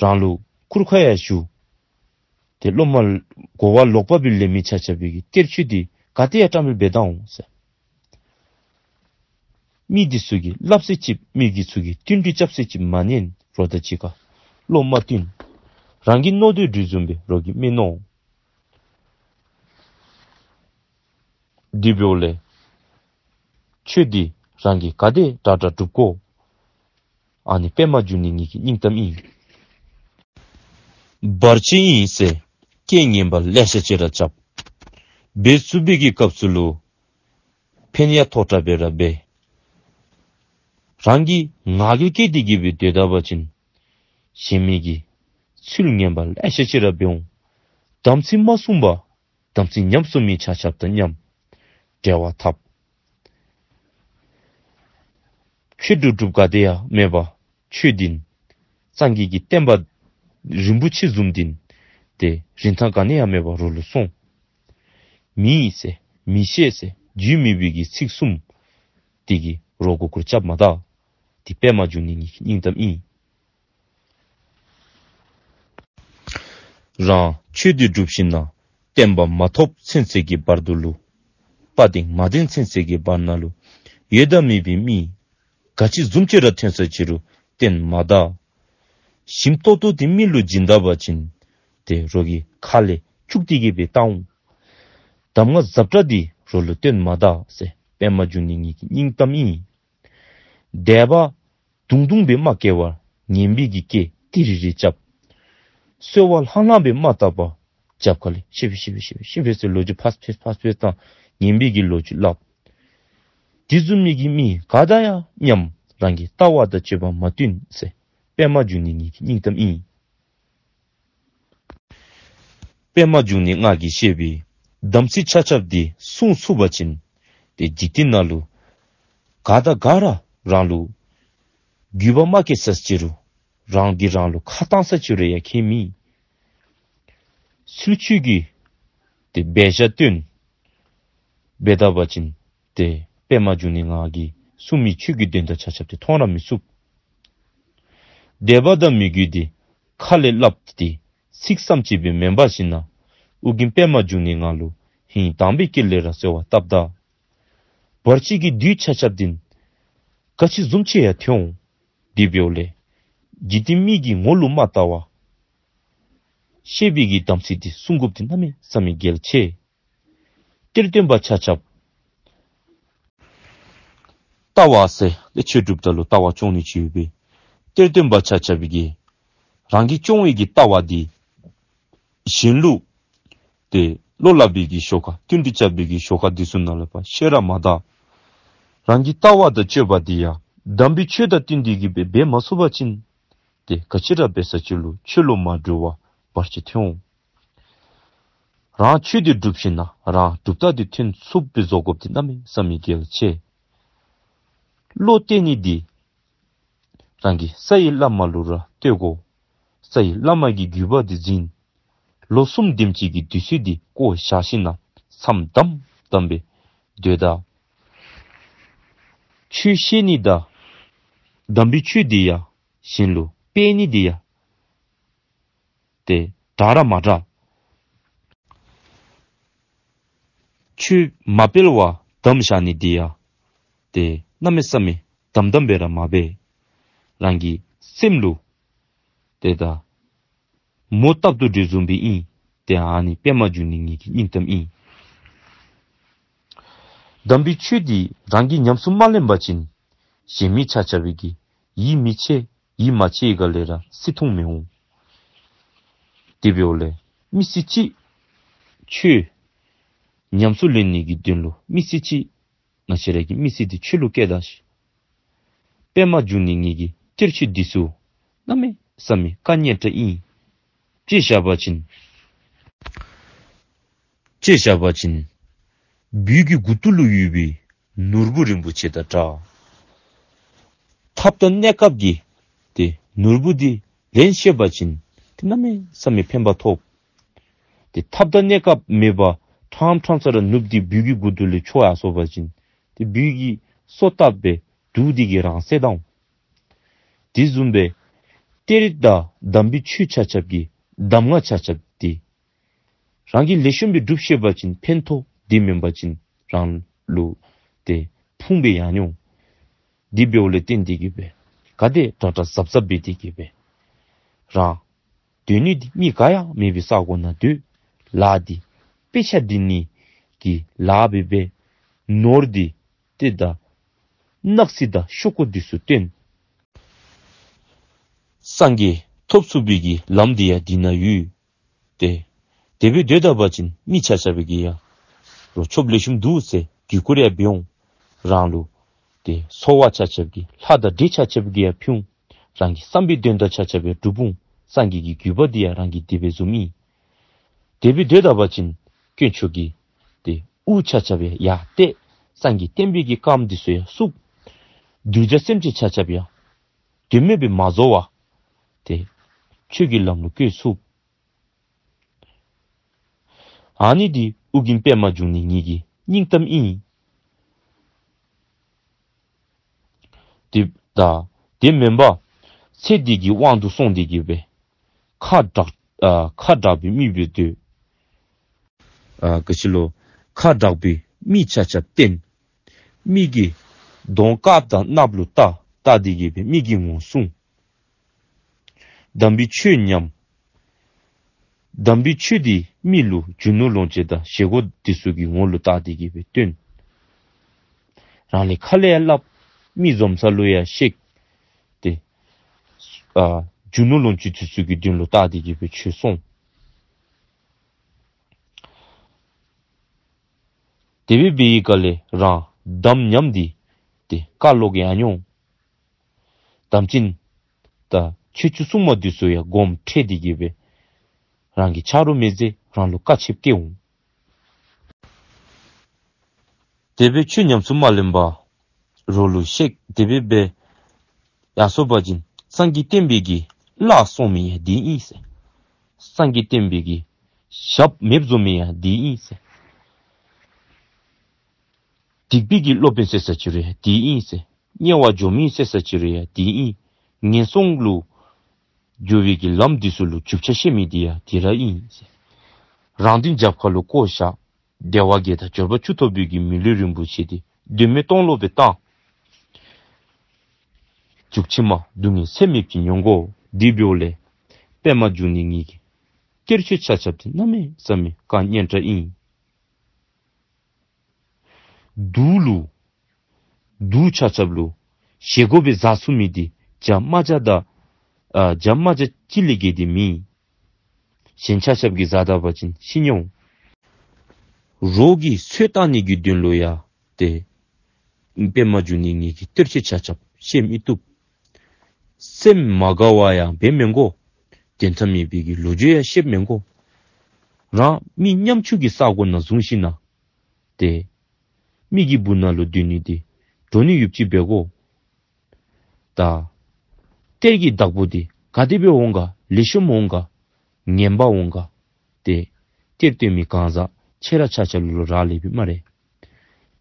རང་ལུ་སྐུར་ཁ་ཡང་ཞུ། དེ་སློབ་མ་གོ་བ་ལོག་པ་སྦེ་ལེན་མི་ཆ་ཁྱབ་པའི་གི་གཏེར་ཆོས་འདི་ག་ཏེ་ཡང་བཀྲམ་སྦེ་འབད་ད་འོང་ཟེར། མི་འདི་ཚུ་གིས་སླབ་ས་ཅིག་མི་འདི་ཚུ་གིས་བསྟུན་གྲོས་རྐྱབ་ས་ཅིག་མ་ཉན། རོགས་དང་གཅིག་ཁར་བློ་མ་བསྟུན། རང་གིས་མནོ་དོ་དེ་བཟུམ་སྦེ་རོགས་ཀྱིས་མི་མནོ། དེ་འབདཝ་ལས་ཆོས་འདི་རང་གིས་ག་དེ་དྲག་དྲག་སྒྲུབ་དགོ། ཨ་ནི་པདྨ་འབྱུང་གནས་ངེ་གི་སྙིང་གཏམ་ཨིན། བར་ཆད་ཨིན་ཟེར་རྐྱེན་ངན་པ་ལེ་ཤ་ཅིག་ར་རྐྱབ། འབད་ཚུགས་པའི་གི་སྐབས་སུ་ལུ་ཕན་ཡང་ཐོགས་དྲགས་སྦེ་ར་འབད། རང་གིས་ང་རྒྱལ་སྐྱེས་ཏེ་གིས་སྦེ་སྡོད་ད་པ་ཅིན་གཞན་མི་གིས་ཚུལ་ངན་པ་ལེ་ཤ་ཅིག་ར་འབད་འོང་། དམ་ཚིག་མ་བསྲུངས་པར་དམ་ཚིག་ཉམས་སོང་མི་ཆ་ཁྱབ་དང་མཉམ་འབྲེལ་བ་འཐབ། ཆོས་སྒྲུབ་སྒྲུབ་ག་དེ་ཡང་མེད་པར་ཆོས་འདི་སངས་རྒྱས་ཀྱི་བསྟན་པ་རིན་པོ་ཆེ་བཟུམ་འདི་དེ་རིན་ཐང་ག་ནི་ཡང་མེད་པར་རོགས་ལུ་སོང་། མི་ཟེར་མི་ཤེས་ཟེར་རྒྱུས་མེད་པའི་གི་ཚིག་གསུམ་དེ་གིས་རོགས་མགུ་སྐོར་རྐྱབ་མ་ད། དེ་པདྨ་འབྱུང་གནས་ངེ་གི་སྙིང་གཏམ་ཨིན། རང་ཆོས་འདི་སྒྲུབ་ཞིནམ་ལས་བསྟན་པ་མ་ཐོབ་ཚུན་ཚོད་ཀྱི་བར་དུ་ལུ་དཔའ་གདེང་མ་ལྡན་ཚུན་ཚོད་ཀྱི་བར་ན་ལུ་ཡོད་དང་མེད་པའི་མི་ག་ཅི་བཟུམ་ཅིག་ར་ཐོན་ས་ཅི་རུང་བསྟེན་མ་ད། ཞིམ་ཏོག་ཏོ་འདི་མི་ལུ་བྱིན་ད་པ་ཅིན་དེ་རོགས་ཀྱི་ཁ་ལས་བཅུག་སྟེ་གིས་སྦེ་བཏང་འོང་། གདམས་ངག་ཟབ་དྲགས་འདི་རོགས་ལུ་སྟོན་མ་ད་ཟེར་པདྨ་འབྱུང་གནས་ངེ་གི་སྙིང་གཏམ་ཨིན། དད་པ་དུང་དུང་སྦེ་མ་སྐྱེ་བར་ངན་པའི་གི་སྐད་ཏི་རི་རི་རྐྱབ། གསོལ་བ་ལྷང་ལྷང་སྦེ་མ་བཏབ་པར་རྒྱབ་ཁ་ལས་ཤི་བི་ཤི་བི་ཤི་བི་ཤི་བི་ཟེར་ལོ་རྒྱུས་ཕར་ཕྱིར་ཕར་ཕྱིར་དང་ངན་པའི་གི་ལོ་རྒྱུས་སླབ། དེ་བཟུམ་མའི་གི་མི་ག་དང་ཡང་མཉམ་རང་གི་ལྟ་བ་དང་སྤྱོད་པ་མ་བསྟུན་ཟེར་པདྨ་འབྱུང་གནས་ངེ་གི་སྙིང་གཏམ་ཨིན། པདྨ་འབྱུང་གནས་ང་གིས་བཤད་པའི་དམ་ཚིག་ཆ་ཁྱབ་འདི་བསྲུང་ཚུགས་པ་ཅིན་དེ་འཇིག་རྟེན་ནང་ལུ་ག་དང་ག་ར་རང་ལུ་འགྱོད་པ་མ་སྐྱེ་ས་ཅི་རུང་རང་གིས་རང་ལུ་ཁ་བཏང་ས་ཅི་རུང་ཡང་ཁྱད་མེད། ཚུལ་ཆོས་ཀྱི་དེ་འབད་བཞག་སྟོན་འབད་ད་པ་ཅིན་དེ་པདྨ་འབྱུང་གནས་ང་གིས་གསུང་མི་ཆོས་ཀྱི་དོན་དག་ཆ་ཁྱབ་དེ་མཐོང་ར་མི་ཚུགས། དད་པ་དང་མོས་གུས་འདི་ཁ་ལས་སླབ་སྟེ་ཚིག་ཙམ་ཅིག་སྦེ་མེན་པར་ཞིནམ་ལས་ཨོ་རྒྱན་པདྨ་འབྱུང་གནས་ང་ལུ་ཧིང་དྭངས་པའི་དཀྱིལ་ལས་ར་གསོལ་བ་བཏབ་ད། བར་ཆད་ཀྱི་བདུད་ཆ་ཁྱབ་འདི་ག་ཅི་བཟུམ་ཅིག་ཡང་ཐོན་འོང་། དེ་འབདཝ་ལས་འཇིག་རྟེན་མི་གི་ངོ་ལུ་མ་བལྟ་བར་བཤད་པའི་གི་དམ་ཚིག་འདི་བསྲུང་དགོཔ་འདི་གནམ་མེད་ས་མེད་གལ་ཆེ། གཏེར་སྟོན་པ་ཆ་ཁྱབ་ལྟ་བ་ཟེར་ཏེ་ཆོས་སྒྲུབ་ད་ལུ་ལྟ་བ་སྐྱོང་ནི་ཅིག་ཡོད་པས། གཏེར་སྟོན་པ་ཆ་ཁྱབ་ཀྱིས་རང་གིས་སྐྱོང་བའི་གི་ལྟ་བ་འདི་གཞན་ལུ་ཏེ་བློ་སླབ་པའི་གི་ཞོར་ཁར་བསྟུན་གྲོས་རྐྱབ་པའི་གི་ཞོར་ཁར་འདི་ཚུ་ནང་ལུ་ཕར་བཤད་ར་མ་ད། རང་གི་ལྟ་བ་དང་སྤྱོད་པ་འདི་ཡང་དམ་པའི་ཆོས་དང་བསྟུན་ཏེ་གིས་འབད་འབད་མ་ཚུགས་པ་ཅིན་ཏེ་ག་ཅི་ར་འབད་ས་ཅི་རུང་ཆོས་ལུ་མ་འགྲོ་བར་བར་ཆད་ཐོན་འོང་། རང་ཆོས་འདི་སྒྲུབ་ཞིནམ་ལས་རང་གྲུབ་རྟགས་འདི་ཐོན་ཚུགསཔ་སྦེ་བཟོ་དགོཔ་འདི་གནམ་མེད་ས་མེད་གལ་ཆེ། བློ་གཏད་ནི་འདི་རང་གི་རྩ་བའི་བླ་མ་ལུ་ར་གཏད་དགོ། རྩ་བའི་བླ་མ་གི་བརྒྱུད་པ་འདི་འཛིན། ལོ་གསུམ་དེམ་ཅིག་གི་དུས་ཚོད་འདི་བཀོ་བཞག་ཞིནམ་ལས་མཚམས་བསྡམས་བསྡམས་སྦེ་སྡོད་ད། ཆོས་བཤད་ནི་དང་དམ་པའི་ཆོས་འདི་ཡང་གཞན་ལུ་སྤེལ་ནི་འདི་ཡང་ཏེ་དྲག་ར་མ་དྲག། ཆོས་མ་སྤེལ་བར་བསྡམས་བཞག་ནི་འདི་ཡང་ཏེ་གནམ་མེད་ས་མེད་དམ་དམ་སྦེ་ར་མ་འབད། རང་གི་སེམས་ལུ་ཏེ་ད་མོ་བཏབ་ཏུ་འདྲེ་བཟུམ་སྦེ་ཨིན། ཏེ་ཨ་ནི་པདྨ་འབྱུང་གནས་ངེ་གི་སྙིང་གཏམ་ཨིན། དམ་པའི་ཆོས་འདི་རང་གིས་ཉམས་སུ་མ་ལེན་པ་ཅིན་གཞན་མི་ཆ་ཁྱབ་ཀྱིས་ཡིད་མི་ཆེས། ཡིད་མ་ཆེས་ག་ལས་ར་བརྩི་མཐོང་མི་འོང་། དེ་འབདཝ་ལས་མི་སེར་ཅིག་ཆོས་ཉམས་སུ་ལེན་ནི་གི་དོན་ལུ་མི་སེར་ཅིག་ང་བཅས་ར་གི་མི་སེར་འདི་ཆོས་ལུ་བསྐྱལ་ད་ཤིག། པདྨ་འབྱུང་གནས་ངེ་གི་གཏེར་ཆོས་འདི་ཚུ་གནམ་མེད་ས་མེད་བཀའ་གཉན་དྲགས་ཨིན། དཔེ་བཞག་པ་ཅིན་དཔེ་བཞག་པ་ཅིན་སྦུལ་གྱི་མགུ་ཏོ་ལུ་ཡོད་པའི་ནོར་བུ་རིན་པོ་ཆེ་དང་འདྲ། ཐབས་དང་གནས་སྐབས་ཀྱིས་ཏེ་ནོར་བུ་འདི་ལེན་ཤེས་པ་ཅིན་ཏེ་གནམ་མེད་ས་མེད་ཕན་པ་ཐོབ། ཏེ་ཐབས་དང་གནས་སྐབས་མེད་པར་ཕྲང་ཕྲང་ས་ར་ནོར་བུ་འདི་སྦུལ་གྱི་མགུ་ཏོ་ལས་འཕྱོག་ཡར་སོང་པ་ཅིན་ཏེ་སྦུལ་གྱིས་སོ་བཏབ་སྦེ་དུག་འདི་གིས་རང་བསད་ད་འོང་། དེ་བཟུམ་སྦེ་གཏེར་དང་དམ་པའི་ཆོས་ཆ་ཁྱབ་ཀྱི་གདམས་ངག་ཆ་ཁྱབ་འདི་རང་གིས་ལེགས་ཤོམ་སྦེ་སྒྲུབ་ཤེས་པ་ཅིན་ཕན་ཐོགས། དེ་མེན་པ་ཅིན་རང་ལུ་ཏེ་ཕུང་སྦེ་ཡར་འགྱོ་འོང་། དེ་འབདཝ་ལས་བརྟེན་ཏེ་གིས་སྦེ་ག་དེ་དྲག་དྲག་གཟབ་གཟབ་འབད་དེ་གིས་སྦེ་རང་སྡོད་ནི་འདི་མི་ག་ཡང་མེད་པའི་ས་གོ་ནང་སྡོད། ལཱ་འདི་དཔེ་ཆ་འདི་ནི་གི་ལཱ་འབད་འབད། ནོར་འདི་ཏེ་ད་སྣག་ཚི་དང་ཤོག་གུ་འདི་ཚུ་བཏོན། སངས་རྒྱས་ཐོབ་ཚུགས་པའི་གི་ལམ་འདི་ཡང་འདི་ན་ཡོད། ཏེ་དེ་སྦེ་སྡོད་ད་པ་ཅིན་མི་ཆ་ཁྱབ་ཀྱིས་ཡང་རོགས་སྐྱོབ་ལེགས་ཤོམ་འདུག་ཟེར་གུས་བཀུར་ཡང་འབད་འོང་། རང་ལུ་ཏེ་འཚོ་བ་ཆ་ཁྱབ་ཀྱི་ལྷ་དང་འདྲེ་ཆ་ཁྱབ་ཀྱིས་ཡང་ཕུལ་འོང་། རང་གི་བསམ་པའི་དོན་དག་ཆ་ཁྱབ་ཡང་སྒྲུབ་འོང་། སངས་རྒྱས་ཀྱི་བརྒྱུད་པ་འདི་ཡང་རང་གི་དེ་སྦེ་བཟུམ་ཨིན། དེ་སྦེ་སྡོད་ད་པ་ཅིན་དཀོན་མཆོག་གིས་ཏེ་དབུ་ཆ་ཁྱབ་ཡང་ཡར་གཏད། སངས་རྒྱས་བསྟན་པའི་གི་རྐངམ་འདི་ཚུ་ཡང་བཙུགས། གདུལ་བྱ་སེམས་ཅན་ཆ་ཁྱབ་ཡང་དོན་མེད་པའི་མ་བཟོ་བར་ཏེ་ཆོས་ཀྱི་ལམ་ལུ་བཀོད་ཚུགས། ཨ་ནི་འདི་ཨོ་རྒྱན་པདྨ་འབྱུང་གནས་ངེ་གི་སྙིང་གཏམ་ཨིན། དེ་ད་དེ་མེན་པར་ཚེ་འདི་གི་དབང་དུ་སོང་སྟེ་གིས་སྦེ་ཁ་དྲག་ཨ་ཁ་དྲག་པའི་མི་སྦེ་སྡོད། ཨ་ག་ཅི་ལོ། ཁ་དྲག་པའི་མི་ཆ་ཁྱབ་བསྟེན། མི་གི་གདོང་དཀརཔོ་དང་གནགཔོ་ལུ་བལྟ། བལྟ་སྟེ་གིས་སྦེ་མི་གི་ངོ་བསྲུང་། དམ་པའི་ཆོས་ཉམས། དམ་པའི་ཆོས་འདི་མི་ལུ་རྒྱུ་ནོར་ལོངས་སྤྱོད་དང་བཞེས་སྒོ་འདི་ཚུ་གི་ངོ་ལུ་བལྟ་སྟེ་གིས་སྦེ་སྟོན། རང་ལས་ཁ་ལས་ཡང་སླབ། མི་འཛོམས་ས་ལུ་ཡང་གཤེགས། ཏེ་ཨ་རྒྱུ་ནོར་ལོངས་སྤྱོད་འདི་ཚུ་གི་དོན་ལུ་བལྟ་སྟེ་གིས་སྦེ་ཆོས་གསུངས། དེ་སྦེ་འབད་བའི་སྐབས་ལས་རང་དམ་ཉམས་ཏེ་ཏེ་བཀའ་ལོག་ཡར་འགྱོ་འོང་། དམ་ཅན་དང་ཆོས་སྤྱོད་སྲུང་མ་འདི་ཚུ་ཡང་དགོངསམ་ཁྲེལ་ཏེ་གིས་སྦེ་རང་གི་ཆ་རོགས་མེད་ཟེར་རང་ལུ་བཀའ་ཆད་བཀལ་འོང་། དེ་སྦེ་ཆོས་ཉམས་སུ་མ་ལེན་པར་རོགས་ལུ་གཤེགས། དེ་སྦེ་འབད་ཡར་སོང་པ་ཅིན་སངས་རྒྱས་བསྟན་པའི་གི་བླ་སོང་མི་ཡང་འདི་ཨིན་ཟེར། སངས་རྒྱས་བསྟན་པའི་གི་ཞབས་མེདཔ་བཟོ་མི་ཡང་འདི་ཨིན་ཟེར། སྡིག་པའི་གི་སློབ་དཔོན་ཟེར་ས་ཅིག་རུང་ཡང་འདི་ཨིན་ཟེར། དམྱལ་བ་འགྱོ་མི་ཟེར་ས་ཅིག་རུང་ཡང་འདི་ཨིན། ངན་སོང་ལུ་འགྱོ་བའི་གི་ལམ་འདི་ཚུ་ལུ་རྒྱུ་ཆ་བཤད་མི་འདི་ཡང་འདི་ར་ཨིན་ཟེར། རང་དོན་རྒྱབ་ཁ་ལུ་བཀོ་བཞག། དལ་བ་བརྒྱད་དང་འབྱོར་པ་བཅུ་ཐོབ་པའི་གི་མི་ལུས་རིན་པོ་ཆེ་འདི་དོན་མེད་སྟོང་ལོག་སྦེ་བཏང་། འཇུག་ཕྱི་མ་སྡུག་བསྔལ་ཚད་མེདཔ་ཅིག་མྱོང་དགོ། དེ་འབདཝ་ལས་པདྨ་འབྱུང་གནས་ངེ་གི་གཏེར་ཆོས་ཆ་ཁྱབ་འདི་གནམ་མེད་ས་མེད་བཀའ་གཉན་དྲགས་ཨིན། དུག་ལུ་དུག་ཆ་ཁྱབ་ལུ་བཞེས་སྒོ་སྦེ་བཟའ་ཚུགས་མི་འདི་བྱ་རྨ་བྱ་དང་ཨ་བྱ་རྨ་བྱ་གཅིག་ལས་བརྒལ་ཏེ་མེད། གཞན་ཆ་ཁྱབ་ཀྱིས་བཟའ་ད་པ་ཅིན་ཤི་ནི་འོང་། རོགས་ཀྱིས་ཚོད་བལྟ་ནི་གི་དོན་ལུ་ཡང་ཏེ་པདྨ་འབྱུང་གནས་ངེ་གི་གཏེར་ཆོས་ཆ་ཁྱབ་བཤད་མི་བཏུབ། སེམས་མ་དགའ་བ་ཡང་འབད་མི་དགོ། དོན་དག་མེད་པའི་གི་ལོ་རྒྱུས་ཡང་བཤད་མི་དགོ། རང་མི་ཉམ་ཆུང་གི་ས་གོ་ནང་བཟུང་ཞིནམ་ལས་ཏེ་མི་གི་སྦུག་ན་ལུ་སྡོད་ནི་འདི་འདྲོག་ནི་ཡོདཔ་ཅིག་འབད་དགོ། ད་གཏེར་གྱི་བདག་པོ་འདི་ག་དེ་སྦེ་འོང་ག་ ལེགས་ཤོམ་འོང་ག་ངན་པ་འོང་ག་ཏེ་གཏེར་སྟོན་མི་གང་ཟག་ཁྱེད་ར་ཆ་ཁྱབ་ལུ་རག་ལས་པས་སྨ་རེ།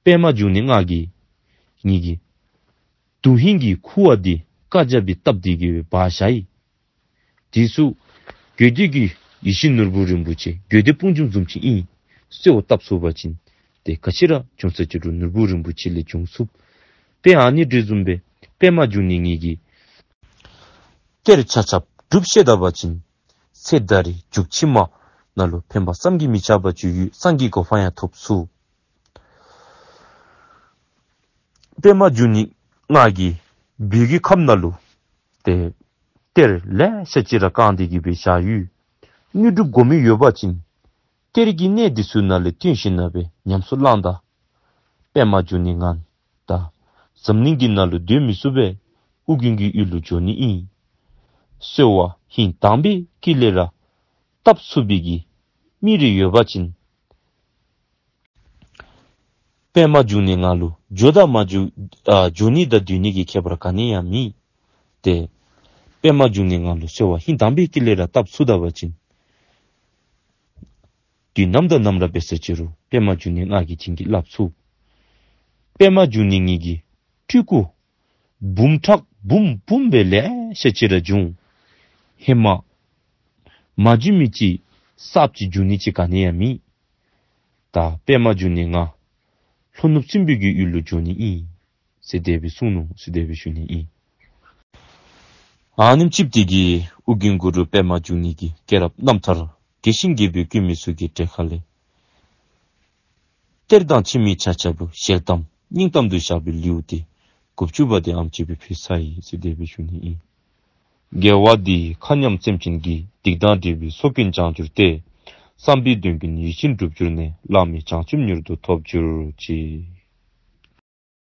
པདྨ་འབྱུང་གནས་ང་གིས་ངེ་གི་དོན་ཧིང་གི་ཁུ་བ་འདི་བཀའ་རྒྱ་སྦེ་བཏབ་སྟེ་གི་སྦེ་སྦ་བཞག་ཡི། དེ་ཚུ་དགོས་འདོད་ཀྱི་ཡིད་བཞིན་ནོར་བུ་རིན་པོ་ཆེ་དགོས་འདོད་དཔུང་འཇོམས་བཟུམ་ཅིག་ཨིན། གསོལཝ་བཏབ་ཚུགས་པ་ཅིན་ཏེ་ག་ཅི་ར་བྱུང་ས་ཅི་རུང་ནོར་བུ་རིན་པོ་ཆེ་ལས་འབྱུང་ཚུགས། དཔེ་ཨ་ནི་འདྲ་བཟུམ་སྦེ་པདྨ་འབྱུང་གནས་ངེ་གི་གཏེར་ཆ་ཁྱབ་སྒྲུབ་ཤེས་ད་པ་ཅིན་ཚེ་ད་རེས་མཇུག་ཕྱི་མ་ནང་ལུ་ཕན་པ་བསམ་གྱིས་མི་ཁྱབ་པ་ཅིག་ཡོད། སངས་རྒྱས་གོ་འཕང་ཡང་ཐོབ་ཚུགས། པདྨ་འབྱུང་གནས་ང་གིས་བོད་ཀྱི་ཁམས་ནང་ལུ་ཏེ་གཏེར་ལེ་ཤ་ཅིག་ར་བཀང་སྟེ་གི་སྦེ་བཞག་ཡོད། དངོས་གྲུབ་དགོ་མི་ཡོད་པ་ཅིན་གཏེར་གྱི་གནས་འདི་ཚུ་ནང་ལས་བཏོན་ཞིནམ་ལས་སྦེ་ཉམས་སུ་བླངས་ད། པདྨ་འབྱུང་གནས་ང་ད་འཛམ་གླིང་འདི་ནང་ལུ་སྡོད་མི་ཚུགས་པས། ཨོ་རྒྱན་གྱི་ཡུལ་ལུ་འགྱོ་ནི་ཨིན། གསོལ་བ་ཧིང་དྭངས་པའི་དཀྱིལ་ལས་ར་བཏབ་ཚུགས་པའི་གི་མི་རེ་ཡོད་པ་ཅིན་པདྨ་འབྱུང་གནས་ང་ལུ་འགྱོ་དང་མ་འགྱོ་ཨ་འགྱོ་ནི་དང་སྡོད་ནི་གི་ཁྱད་པར་ག་ནི་ཡང་མེད། ཏེ་པདྨ་འབྱུང་གནས་ང་ལུ་གསོལ་བ་ཧིང་དྭངས་པའི་དཀྱིལ་ལས་ར་བཏབ་ཚུགས་ད་པ་ཅིན་དུས་ནམ་དང་ནམ་ར་འབད་ས་ཅི་རུང་པདྨ་འབྱུང་གནས་ང་གིས་བྱིན་གྱིས་བརླབ་ཚུགས། པདྨ་འབྱུང་གནས་ངེ་གི་སྤྲུལ་སྐུ་འབུམ་ཕྲག་འབུམ་འབུམ་སྦེ་ལེ་ཤ་ཅིག་ར་འབྱུང་། ཧེ་མ་མ་འབྱུང་མི་ཅིག་གསརཔ་ཅིག་འབྱུང་ནི་ཅིག་ག་ནི་ཡང་མེད། ད་པདྨ་འབྱུང་གནས་ང་ལྷོ་ནུབ་སྲིན་པོའི་གི་ཡུལ་ལུ་འགྱོ་ནི་ཨིན་ཟེར་དེ་སྦེ་གསུངས་ནུག་ཟེར་དེ་སྦེ་ཞུ་ནི་ཨིན། ཨ་ནེམ་ཅིག་སྦེ་དེ་གིས་ཨོ་རྒྱན་གུ་རུ་པདྨ་འབྱུང་གནས་ཀྱི་སྐྱེས་རབས་རྣམ་ཐར་རྒྱས་ཤིང་རྒྱས་པའི་བཀོད་མི་ཚུ་གི་གྲས་ཁ་ལས་གཏེར་དང་འཆི་མེད་ཆ་ཁྱབ་ཞལ་གདམས་སྙིང་གཏམ་དུ་བཞག་པའི་ལེའུ་སྟེ་དགུ་བཅུ་པ་དེ་ཨ་ནེམ་ཅིག་སྦེ་ཕུལ་ཚར་ཡི་ཟེར་དེ་སྦེ་ཞུ་ནི་ཨིན། དགེ་བ་འདིས་མཁའ་མཉམ་སེམས་ཅན་གྱི། སྡིག་དང་སྒྲིབ་པའི་ཚོགས་ཀུན་བྱང་གྱུར་ཏེ། བསམ་པའི་དོན་ཀུན་ཡིད་བཞིན་འགྲུབ་གྱུར་ནས། བླ་མེད་བྱང་ཆུབ་མྱུར་དུ་ཐོབ་གྱུར་ཅིག།